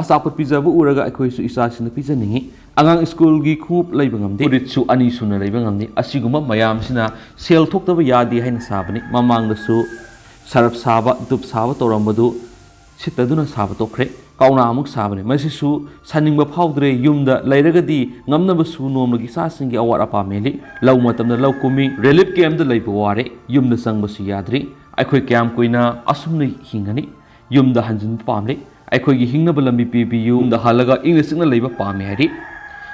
ꯑꯆꯥꯄꯣꯠ ꯄꯤꯖꯕ ꯎꯔꯒ ꯑꯩꯈꯣꯏꯁꯨ ꯏꯆꯥꯁꯤꯡꯗ ꯄꯤꯖꯅꯤꯡꯉꯤ꯫ ꯑꯉꯥꯡ ꯁ꯭ꯀꯨꯜꯒꯤ ꯈꯣꯡꯎꯞ ꯂꯩꯕ ꯉꯝꯗꯦ꯫ ꯐꯨꯔꯤꯠꯁꯨ ꯑꯅꯤ ꯁꯨꯅ ꯂꯩꯕ ꯉꯝꯗꯦ꯫ ꯑꯁꯤꯒꯨꯝꯕ ꯃꯌꯥꯝꯁꯤꯅ ꯁꯦꯜ ꯊꯣꯛꯇꯕ ꯌꯥꯗꯦ ꯍꯥꯏꯅ ꯁꯥꯕꯅꯤ꯫ ꯃꯃꯥꯡꯗꯁꯨ ꯁꯔꯞ ꯁꯥꯕ, ꯙꯨꯞ ꯁꯥꯕ ꯇꯧꯔꯝꯕꯗꯨ ꯁꯤꯠꯇꯗꯨꯅ ꯁꯥꯕ ꯇꯣꯛꯈ꯭ꯔꯦ꯫ ꯄꯥꯎꯅꯥ ꯑꯃꯨꯛ ꯁꯥꯕꯅꯤ꯫ ꯃꯁꯤꯁꯨ ꯁꯥꯅꯤꯡꯕ ꯐꯥꯎꯗ꯭ꯔꯦ꯫ ꯌꯨꯝꯗ ꯂꯩꯔꯒꯗꯤ ꯉꯝꯅꯕꯁꯨ ꯅꯣꯡꯃꯒꯤ ꯏꯆꯥꯁꯤꯡꯒꯤ ꯑꯋꯥꯠ ꯑꯄꯥ ꯃꯦꯜꯂꯤ꯫ ꯂꯧ ꯃꯇꯝꯗ ꯂꯧ ꯀꯨꯝꯃꯤ꯫ ꯔꯤꯂꯤꯐ ꯀꯦꯝꯞꯇ ꯂꯩꯕ ꯋꯥꯔꯦ꯫ ꯌꯨꯝꯗ ꯆꯪꯕꯁꯨ ꯌꯥꯗ꯭ꯔꯤ꯫ ꯑꯩꯈꯣꯏ ꯀꯌꯥꯝ ꯀꯨꯏꯅ ꯑꯁꯨꯝꯅ ꯍꯤꯡꯒꯅꯤ? ꯌꯨꯝꯗ ꯍꯟꯖꯤꯟꯕ ꯄꯥꯝꯂꯤ꯫ ꯑꯩꯈꯣꯏꯒꯤ ꯍꯤꯡꯅꯕ ꯂꯝꯕꯤ ꯄꯤꯕꯤꯌꯨ꯫ ꯌꯨꯝꯗ ꯍꯜꯂꯒ ꯏꯪꯅ ꯆꯤꯛꯅ ꯂꯩꯕ ꯄꯥꯝꯃꯤ ꯍꯥꯏꯔꯤ꯫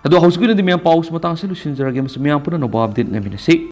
ꯑꯗꯣ ꯍꯧꯖꯤꯛꯀꯤ ꯑꯣꯏꯅꯗꯤ ꯃꯌꯥꯝ ꯄꯥꯎꯁꯤ ꯃꯇꯥꯡꯁꯤ ꯂꯣꯏꯁꯤꯟꯖꯔꯒꯦ꯫ ꯃꯁꯤ ꯃꯌꯥꯝ ꯄꯨꯟꯅ ꯅꯧꯕ ꯑꯞꯗꯦꯠ ꯉꯥꯏꯃꯤꯟꯅꯁꯤ꯫